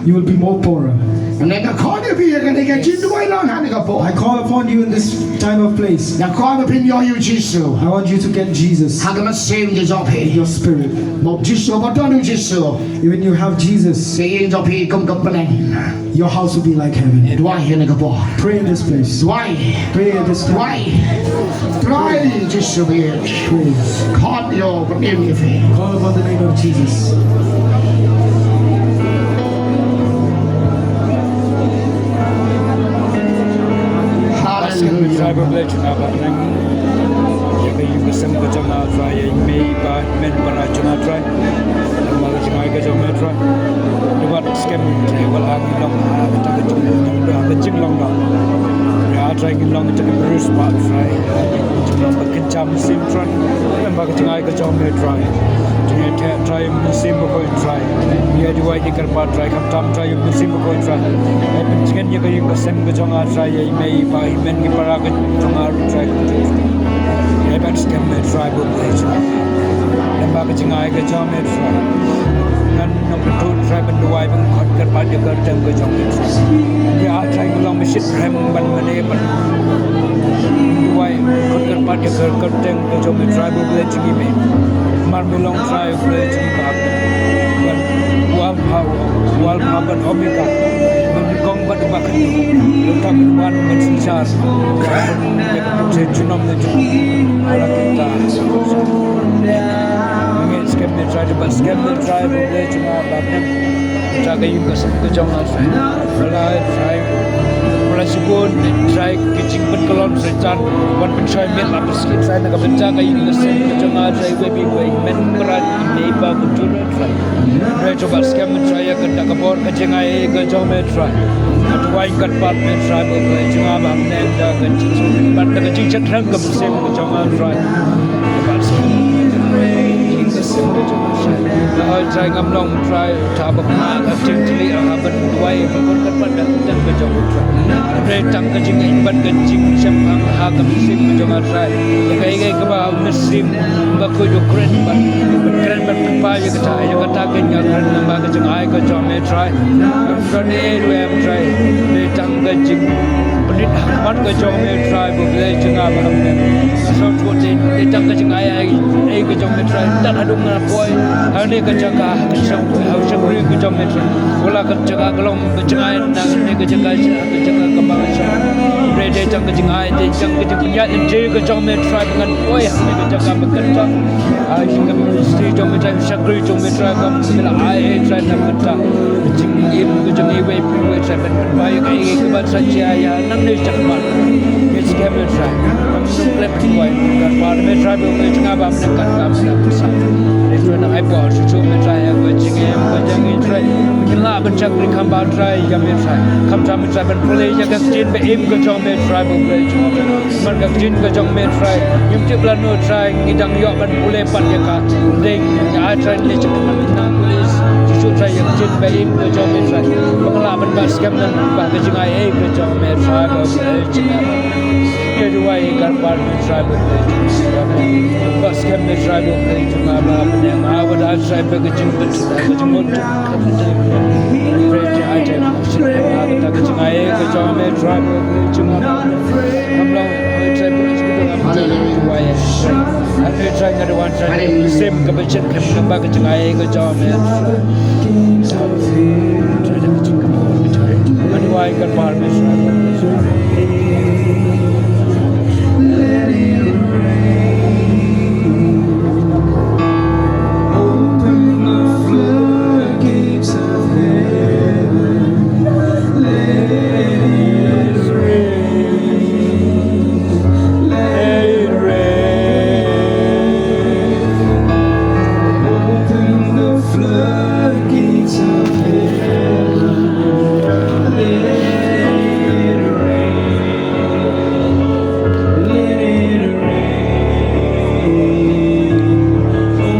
you will be more poorer. Nga khot ïa phi ha kane ka jingduwai lang ha kane ka por. I call upon you in this time of place. Nga kwah ba phin ïoh ïa u Jisu. I want you to get Jesus. Ha ka mynsiem ka jong phi. In your spirit. Ba u Jisu, ba don u Jisu. When you have Jesus, ka ïing jong phi kum ka bneng. Your house will be like heaven. Duwai ha kane ka por. Pray in this place. Duwai. Pray at this time. Duwai. Trai Jisu beit. Pray. Khot ïa u, khot ïa u. Call upon the name of Jesus. Hallelujah. Trai ba blei jong nga ba nang. Ïa ka ïing ka sem ka jong nga Trai, ïa i mei i pa, i hynmen i para jong nga Trai. Lem bad ka jingai ka jong me Trai. Ngi wan skhem Trai ba la ngi long ha kata ka jing, ha ka jinglong ba, ïa Trai, ngi long kata ka briew spah Trai. Jinglong ba kynja mynsiem Trai. Lem bad ka jingai ka jong me Trai. Jingïateh Trai, mynsiem bakhoi Trai. Ngi duwai, ngi kyrpad Trai, khamtam Trai, mynsiem bakhoi Trai. Ai pynjngen ïa ka ïing ka sem ka jong nga Trai, ïa i mei i pa, i hynmen i para ka jong nga Trai. Ai ban skhem me Trai, ba u Blei jong nga. Lem bad ka jingai ka jong me Trai. Ngan nang kyntu Trai ban duwai, ban khot kyrpad ïa ka kyrteng ka jong me Trai. Ïa Trai, ngi long ba shit rhem ban mane ban duwai, ban khot kyrpad ïa ka kyrteng ka jong me Trai, ba u Blei jong ngi me. Namar me long Trai u Blei jong ngi ba. Ban wal pha, wal pha bad Omega. Ban kong bad ba kan. Lem bad ban wan ban synshar. Ïa ka pynjah junom ne jong. Ala kita. Ngi skhem me Trai, ba skhem me Trai, ba u Blei jong nga ba. Trai ka ïing ka sem ka jong nga Trai. Ba la Trai, ba la shibun Trai ki jingpynkyllon Soitan ban pynshoi miet la pynskhem Trai na ka bynta ka ïing ka sem ka jong nga Trai. Wei pa wei, mem kynrad, i mei i pa, kumjuh ruh Trai. Trai to ba skhem Trai ïa kata ka bor ka jingai ei ka jong me Trai. Nga duwai kyrpad me Trai, ba ka jong nga ba mynta ka jingsngewbha da ka jingshakri ka mynsiem ka jong nga Trai. Ba skhem Trai ka jong nga Trai. Nga oi Trai ngam long Trai. Trai ba kynmaw ka jingtylli ha ban duwai ba bun kyrpad da ka jong u Trai. Hynrei tang ka jingïeit bad ka jingshemphang ha ka mynsiem ka jong nga Trai. Ïa kaei kaei kaba u mynsiem ba khuid u kren bad kren bad kyrpad ïa kata ïa kata ka nga kren nang ba ka jingai ka jong me Trai. Ngam don ei ruh em Trai. Hynrei tang ka jingpynleit ha khmat ka jong me Trai ba u Blei jong nga ba ha bneng. Sa shu te dei tang ka jingai ei ka jong me Trai. Tad haduh nga poi hangne ka jaka ka jong ha u shakri ka jong me Trai. Wala ka jaka ka long ka jingai na ne ka jaka ka jaka kaba ka jong. Hynrei dei tang ka jingai dei tang ka jingpynïaid lynti ka jong me Trai ba ngan poi hangne ka jaka ba ka jong. Ai ka ministry jong me Trai, shakri jong me Trai ba me la ai ei Trai na ka bynta ka jingim ka jong iwei pa iwei Trai ban pynpaw ïa kaei kaei kaba sa jia ïa nangne shakhmat. Ngi skhem me Trai. Ngam sngewkhlem pynpaw ïa ka bynta me Trai ba me jong nga ba me ka ka me ka pisa. Dei Trai nang ai por shuh shuh me Trai ïa ka jingim ka jong ngi Trai. Ngi lah ban shakri kham ba Trai ïa me Trai. Khamtam me Trai ban pule ïa ka ktien ba im ka jong me Trai ba me jong nga. Man ka ktien ka jong me Trai ngim tip lano Trai ngi dang ïoh ban pule pat ïa ka. Dei ngi ai Trai ne jong man nang pule shuh shuh Trai ïa ka ktien ba im ka jong me Trai. Ba nga lah ban ba skhem nang ba ka jingai ei ka jong me Trai ba me jong nga. Ngi duwai kyrpad me Trai ba me jong nga. Ba skhem me Trai ba me jong nga ba me nang awad ai Trai ba ka jingpynshoi ka jingmut. Hallelujah. Hallelujah. Open the floodgates of heaven. Let it rain. Let it rain. Open the floodgates of heaven. Let it rain. Let it rain.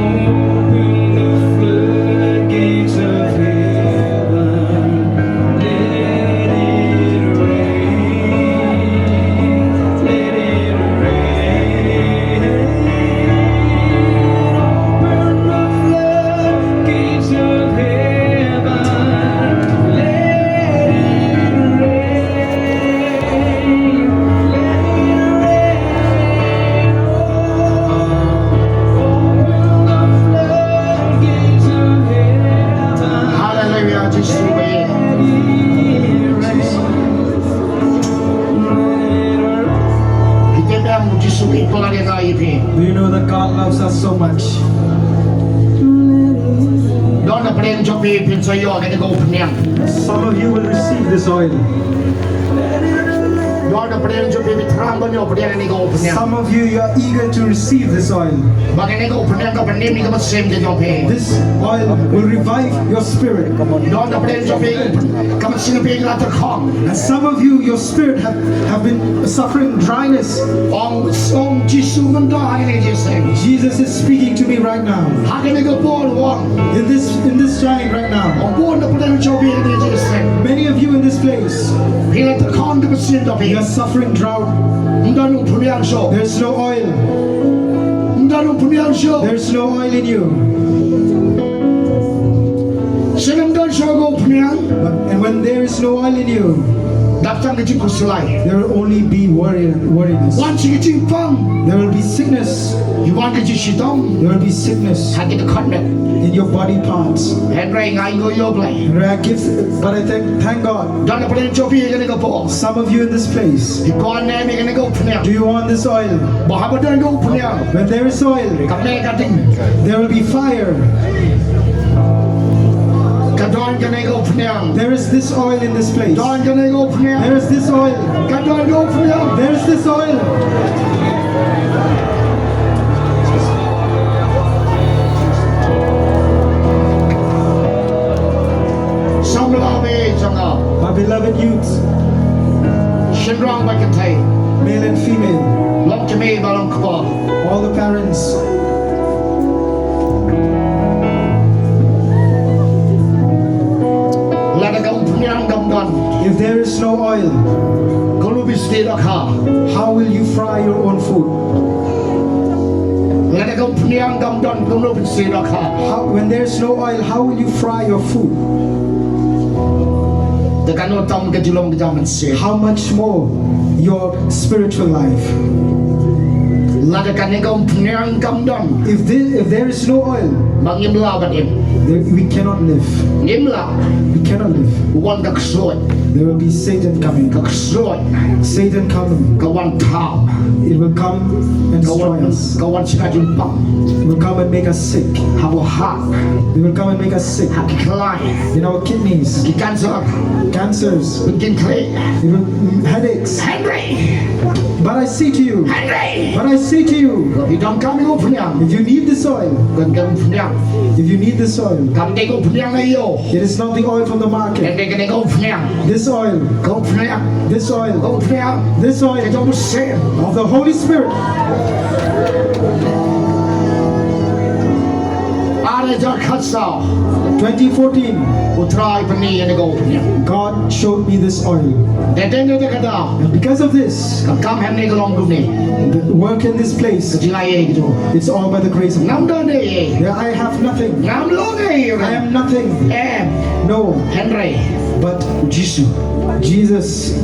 Open the floodgates of heaven. Let it rain. Let it rain. Open the floodgates of heaven. Let it rain. Hallelujah, Jisu. Phi tip em u Jisu i pynlait ïa nga ïa phi. Do you know that God loves us so much? Don na pdeng jong phi phin sa ïoh kane ka umphniang. Some of you will receive this oil. Don na pdeng jong phi phi thrang ban ïoh pdeng kane ka umphniang. Some of you, you are eager to receive this oil. Ba kane ka umphniang ka pynim ïa ka mynsiem ka jong phi. This oil will revive your spirit. Don na pdeng jong phi ka mynsiem phi ka la tyrkhong. And some of you, your spirit have, have been suffering dryness. Ong, ong Jisu mynta ha kane ka jingïaseng. Jesus is speaking to me right now. Ha kane ka por u ong. In this, in this time right now. Ong bun na pdeng jong phi ha kane ka jingïaseng. Many of you in this place, phi la tyrkhong ka mynsiem jong phi. You are suffering drought. Ym don umphniang shuh. There's no oil. Ym don umphniang shuh. There's no oil in you. Shen ym don shuh ka umphniang. But, and when there is no oil in you, dap tang ka jingkhuslai. There will only be worry, worriness. Wan shi ka jingpang. There will be sickness. Wan ka jingshitom. There will be sickness. Ha ki dkhot met. In your body parts. Hynrei nga ainguh ïa U Blei. Hynrei I give, but I thank, thank God. Don na pdeng jong phi ha kane ka por. Some of you in this place. Phi kwah ne em ïa kane ka umphniang? Do you want this oil? Ba haba don ka umphniang. When there is oil, ka meh ka ding. There will be fire. Ka Don kane ka umphniang. There is this oil in this place. Don kane ka umphniang. There is this oil. Ka don ka umphniang. There is this oil. Samla me jong nga. My beloved youth, shynrang bad kynthei, male and female, long kmie bad long kpa, all the parents. Lada ka umphniang kam don, if there is no oil, kumno phin stie dohkha? How will you fry your own food? Lada ka umphniang kam don, kumno phin stie dohkha? How, when there is no oil, how will you fry your food? Te katno tam ka jinglong ka jam mynsiem. How much more your spiritual life? Lada kane ka umphniang kam don, if there, if there is no oil, ba ngim lah ban im, there, we cannot live. Ngim lah. We cannot live. Wan ka ksuid. There will be Satan coming. Ka ksuid. Satan coming. Ka wan thaw. It will come and destroy us. Ka wan sngap jingpang. It will come and make us sick. Ha u hak. It will come and make us sick. Ha ki khlaiñ. In our kidneys. Ki cancer. Cancers. Ki khlaiñ. It will, mm, headaches. Hynrei. But I say to you. Hynrei. But I say to you. Lada phi donkam ïa ka umphniang. If you need this oil. Donkam umphniang. If you need this oil. Kam dei ka umphniang ïa u. It is not the oil from the market. Hynrei kane ka umphniang. This oil. Ka umphniang. This oil. Ka umphniang. This oil. Ka jong u Mynsiem. Of the Holy Spirit. Ar hajar khatsaw. Twenty fourteen. U Trai u pyni ïa kane ka umphniang. God showed me this oil. Te dei na kata ka daw. And because of this, ka kam hangne ka long kumne. The work in this place, ka jingai ei ei jong u. It's all by the grace of God. Ngam don ei ei. Yeah, I have nothing. Ngam long ei ei. I am nothing. Em. No. Hynrei. But u Jisu. Jesus.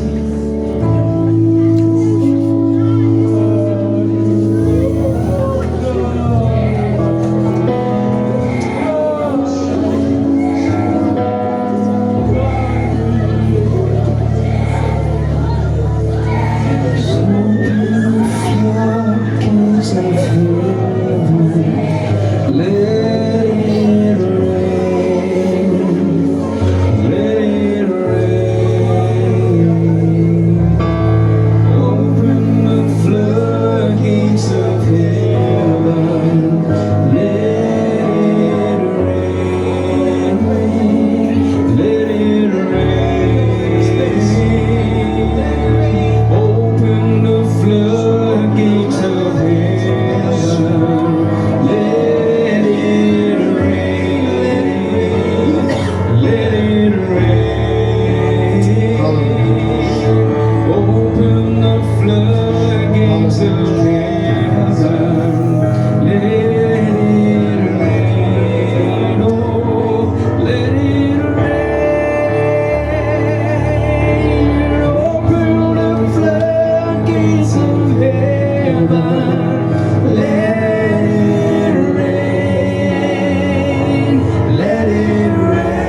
Let it rain. Open the floodgates of heaven. Let it rain. Let it rain. Open the floodgates of heaven. Let it rain. Let it rain. Open the floodgates of heaven. Let it rain. Oh, let it rain. Open the floodgates of heaven. Let it rain. Let it rain.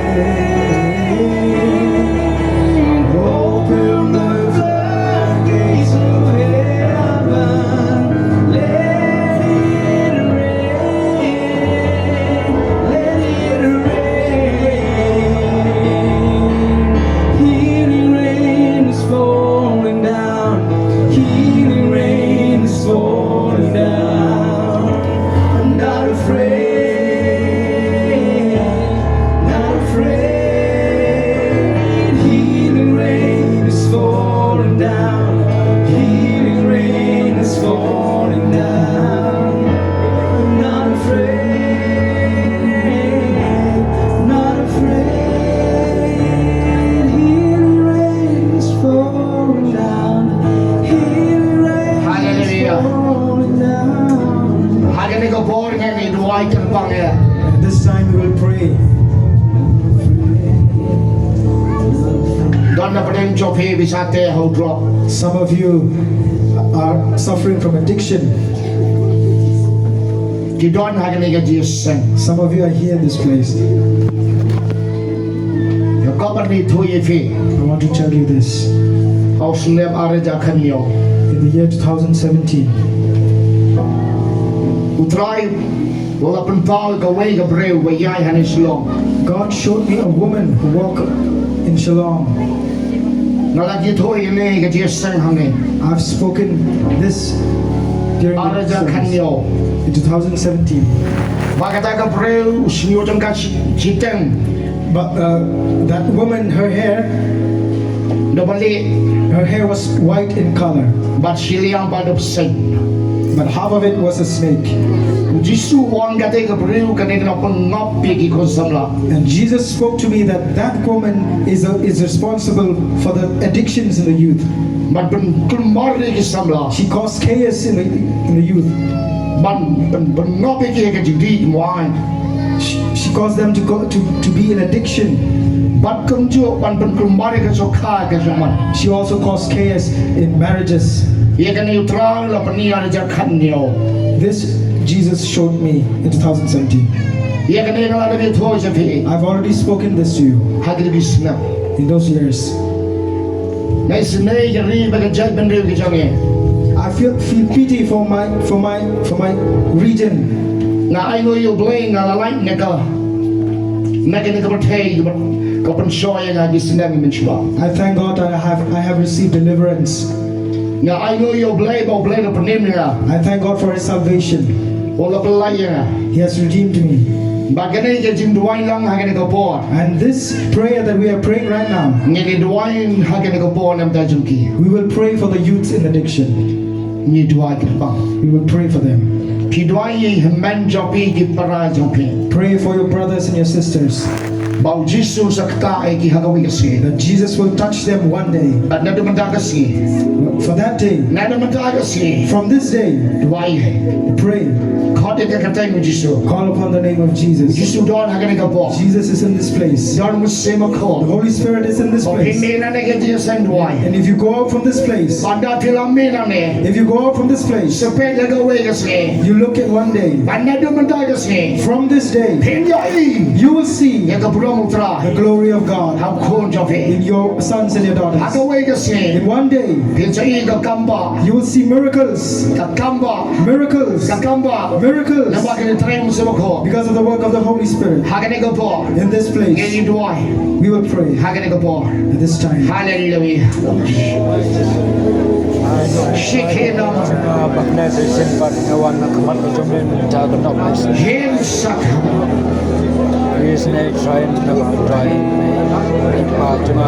Open the floodgates of heaven. Let it rain. Let it rain. Healing rain is falling down. Healing rain is falling down. I'm not afraid, not afraid. Healing rain is falling down. Healing rain is falling down. I'm not afraid, not afraid. Healing rain is falling down. Healing rain is falling down. Hallelujah. Ha kane ka por ngi duwai kyrpang ïa. This time we will pray. Don na pdeng jong phi bishar te ha u drug. Some of you are suffering from addiction. Ki don ha kane ka jingïaseng. Some of you are here in this place. Ïa ka ban ïathuh ïa phi. I want to tell you this. Ha u snem ar hajar khyndai hynñiew. In the year two thousand seventeen, U Trai U la pynpaw ïa kawei ka briew ba ïaid hangne Shillong. God showed me a woman who walked in Shillong. Nga la ïathuh ïa kane ka jingïaseng hangne. I've spoken this during the Ar hajar khathynñiew. In two thousand seventeen. Ba kata ka briew u shñiuh tyngka shi-, shiteng. But uh, that woman, her hair, Daba lieh. Her hair was white in color. Bad shiliang pat da bseiñ. But half of it was a snake. U Jisu u ong ïa kata ka briew kane ka nongpynngop ïa ki khun samla. And Jesus spoke to me that that woman is, a, is responsible for the addictions in the youth. Ban pynkulmar ïa ki samla. She caused chaos in the, in the youth. Ban, ban, ban ngop ïa ki ha ka jingdih jingwaiñ. She, she caused them to go to, to be in addiction. Bad kumjuh ban pynkulmar ïa ka jong ka, ka jong man. She also caused chaos in marriages. Ïa kane u Trai u la pyni ha ka ar hajar khathynñiew. This Jesus showed me in two thousand seventeen. Ïa kane nga la dep ïathuh ïa phi. I've already spoken this to you. Ha kine ki snem. In those years. Nga isynei ïa ka ri bad ka jaitbynriew ka jong ngi. I feel, feel pity for my, for my, for my region. Nga ainguh ïa U Blei nga la lait na ka, na kane ka pyrthei ka pynshoi ïa nga ki snem mynshuwa. I thank God that I have, I have received deliverance. Nga ainguh ïa U Blei ba U Blei u la pynim ïa nga. I thank God for his salvation. U la pynlait ïa nga. He has redeemed me. Bad kane ka jingduwai lang ha kane ka por. And this prayer that we are praying right now, ngin ïa duwai ha kane ka por na ka bynta jong ki. We will pray for the youths in addiction. Ngin ïa duwai kyrpang. We will pray for them. Phi duwai ïa ki hynmen jong phi, ki para jong phi. Pray for your brothers and your sisters. Ba U Jisu un sa ktah ïa ki ha kawei ka sngi. That Jesus will touch them one day. Bad naduh mynta ka sngi. For that day. Naduh mynta ka sngi. From this day. Duwai. Pray. Khot ïa ka kyrteng U Jisu. Call upon the name of Jesus. U Jisu don ha kane ka por. Jesus is in this place. Don Mynsiem Bakhuid. The Holy Spirit is in this place. Phi mih na kane ka jingïaseng duwai. And if you go out from this place, bad lada phi la mih na kane, if you go out from this place, sa peit ïa kawei ka sngi. You look at one day. Bad naduh mynta ka sngi. From this day, phin ïohi, you will see, ïa ka burom U Trai, the glory of God, ha ki khun jong phi, in your sons and your daughters. Ha kawei ka sngi. In one day, phin sa ïohi ka kam bah. You will see miracles. Ka kam bah. Miracles. Ka kam bah. Miracles. Namar kane ka trei U Mynsiem Bakhuid. Because of the work of the Holy Spirit. Ha kane ka por. In this place. Ngin ïa duwai. We will pray. Ha kane ka por. At this time. Hallelujah. Shikena. Hin sak. Is ne try and try.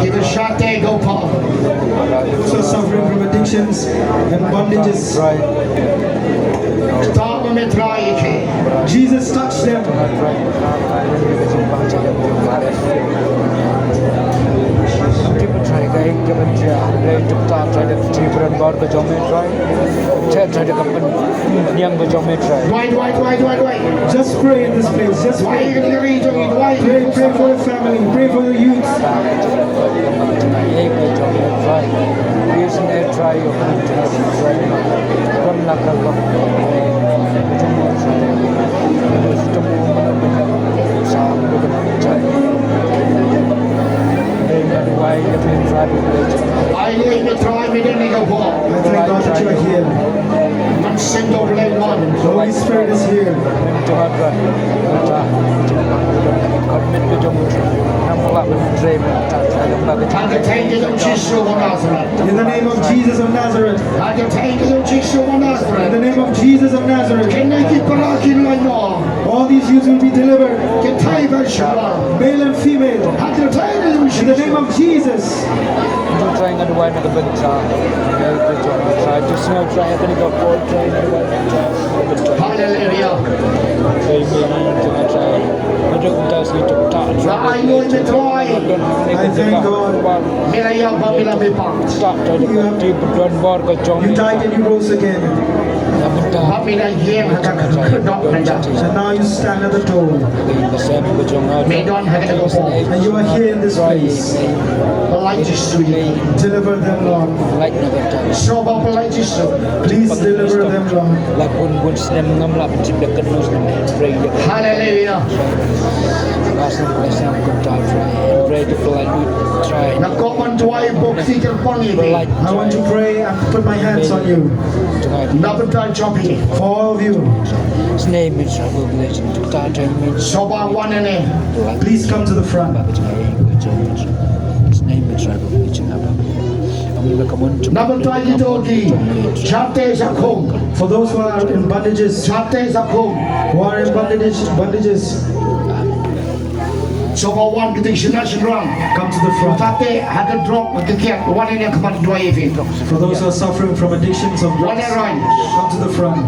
Give a shot there, go, Paul. Those who are suffering from addictions and bondages. Try. Tap on the try, okay. Jesus touched them. Right, right, right, right, right. Just pray in this place. Just pray. Pray, pray for your family. Pray for your youth. I thank God that you are here. The Holy Spirit is here. Thank you, thank you, Lord Jesus of Nazareth. In the name of Jesus of Nazareth. Haba tang ïa ka jingsuk ïa u Jisu Nazareth. In the name of Jesus of Nazareth. Kine ki para kin lait noh. All these youths will be delivered. Ki thei bad ki shwa. Male and female. Haba tang ïa ka jingsuk ïa u Jisu. In the name of Jesus. Tang ïa ka duwai na ka bynta. Hallelujah. Nga ainguh ïa me Trai. I thank God. Me la ïap bad me la mihpat. You have, you died and you rose again. Bad me la ïeng ha ka khyrdop na ka. And now you stand at the door. Me don ha kane ka por. And you are here in this place. Pyllait Jisu ïa ki. Deliver them, Lord. Sngewbha pyllait Jisu. Please deliver them, Lord. Hallelujah. Nga kwah ban duwai bok ki kyrpang ïa phi. I want to pray and put my hands on you. Na bynta jong phi. For all of you. His name is Rabu Blessing. Tukta Training. Soba one and a. Please come to the front. His name is Rabu Blessing. Number twenty-two ki. Chate Jakom. For those who are in bondages, Chate Jakom. Who are in bondages, bondages. Soba one, kita shina shinrang. Come to the front. Tate hada drop, kita kiat, one in a kamat dua evi. For those who are suffering from addictions of drugs, come to the front.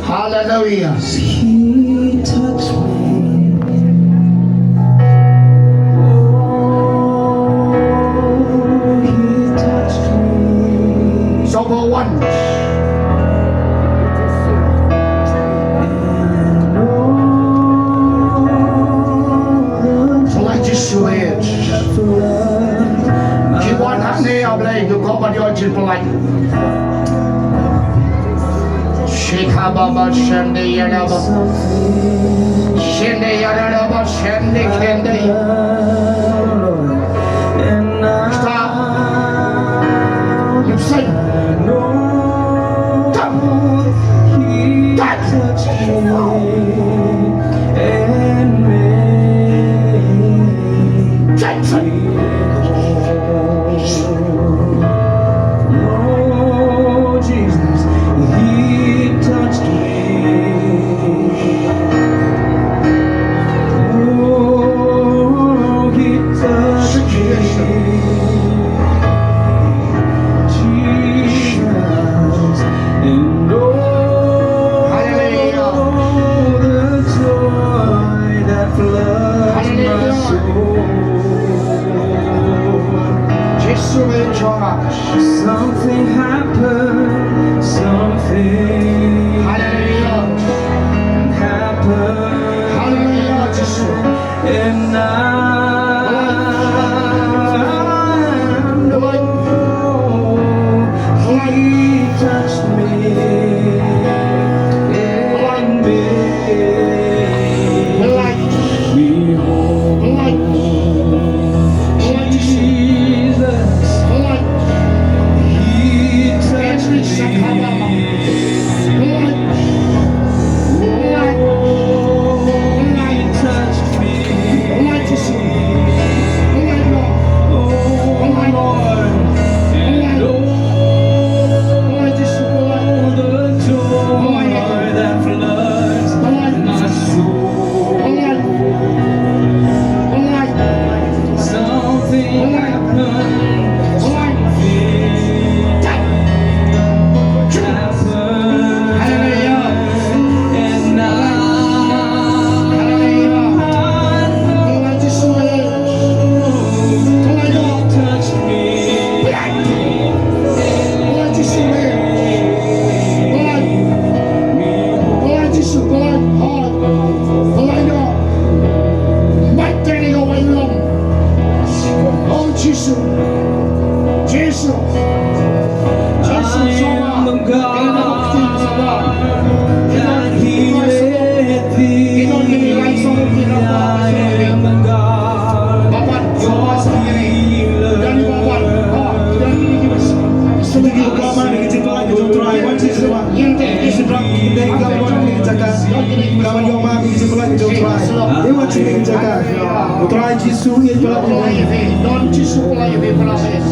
Hallelujah. He touched me. Oh, he touched me. Soba one. And all the joy that floods my soul. Ki wan hangne, A Blei, to ko ba dio jin pelai. Shikha baba shende yada ba. Shende yada ba shende kende. Stop. You say. Stop. Touch. Touch. Oh, Jesus, he touched me. Oh, he touched me. Jesus, and oh, the joy that floods my soul. Something happened, something happened. And I know he touched me and made me whole. Jesus, he touched me. U Trai Jisu, ïa ka la ïa phi. Don Jisu, la ïa phi, la ïa phi.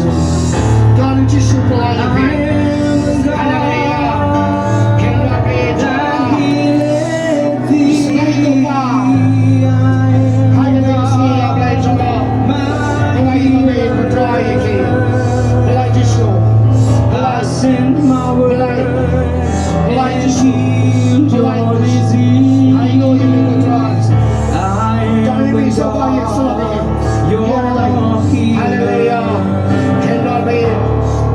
Don Jisu, la ïa phi. Haleluya. Ken la phi. Haleluya. Haleluya. Blai jong la. Blai jong la, U Trai ïa phi. Blai Jisu. Blai. Blai. Blai Jisu. Blai Jisu. Haleluya. Haleluya. Hallelujah. Cannot be.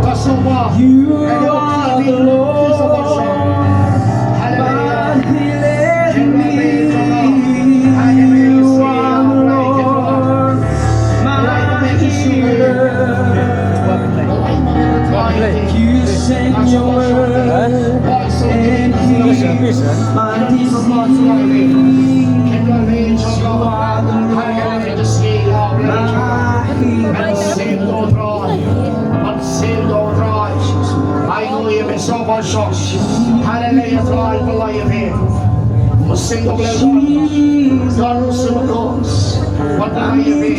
Passover. You are the Lord. Hallelujah. Cannot be. You are the Lord, my healer. You send your Haleluya, Trai, pynlong ïa phi. Mynsiem Bakhuid, don u sngewthuh. Wan pynlong ïa phi.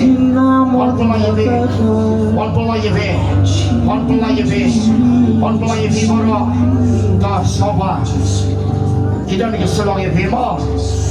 Wan pynlong ïa phi. Wan pynlong ïa phi. Wan pynlong ïa phi. Wan pynlong ïa phi baroh. Ka sngewbha. Ki don ki sngewlong ïa phi mo.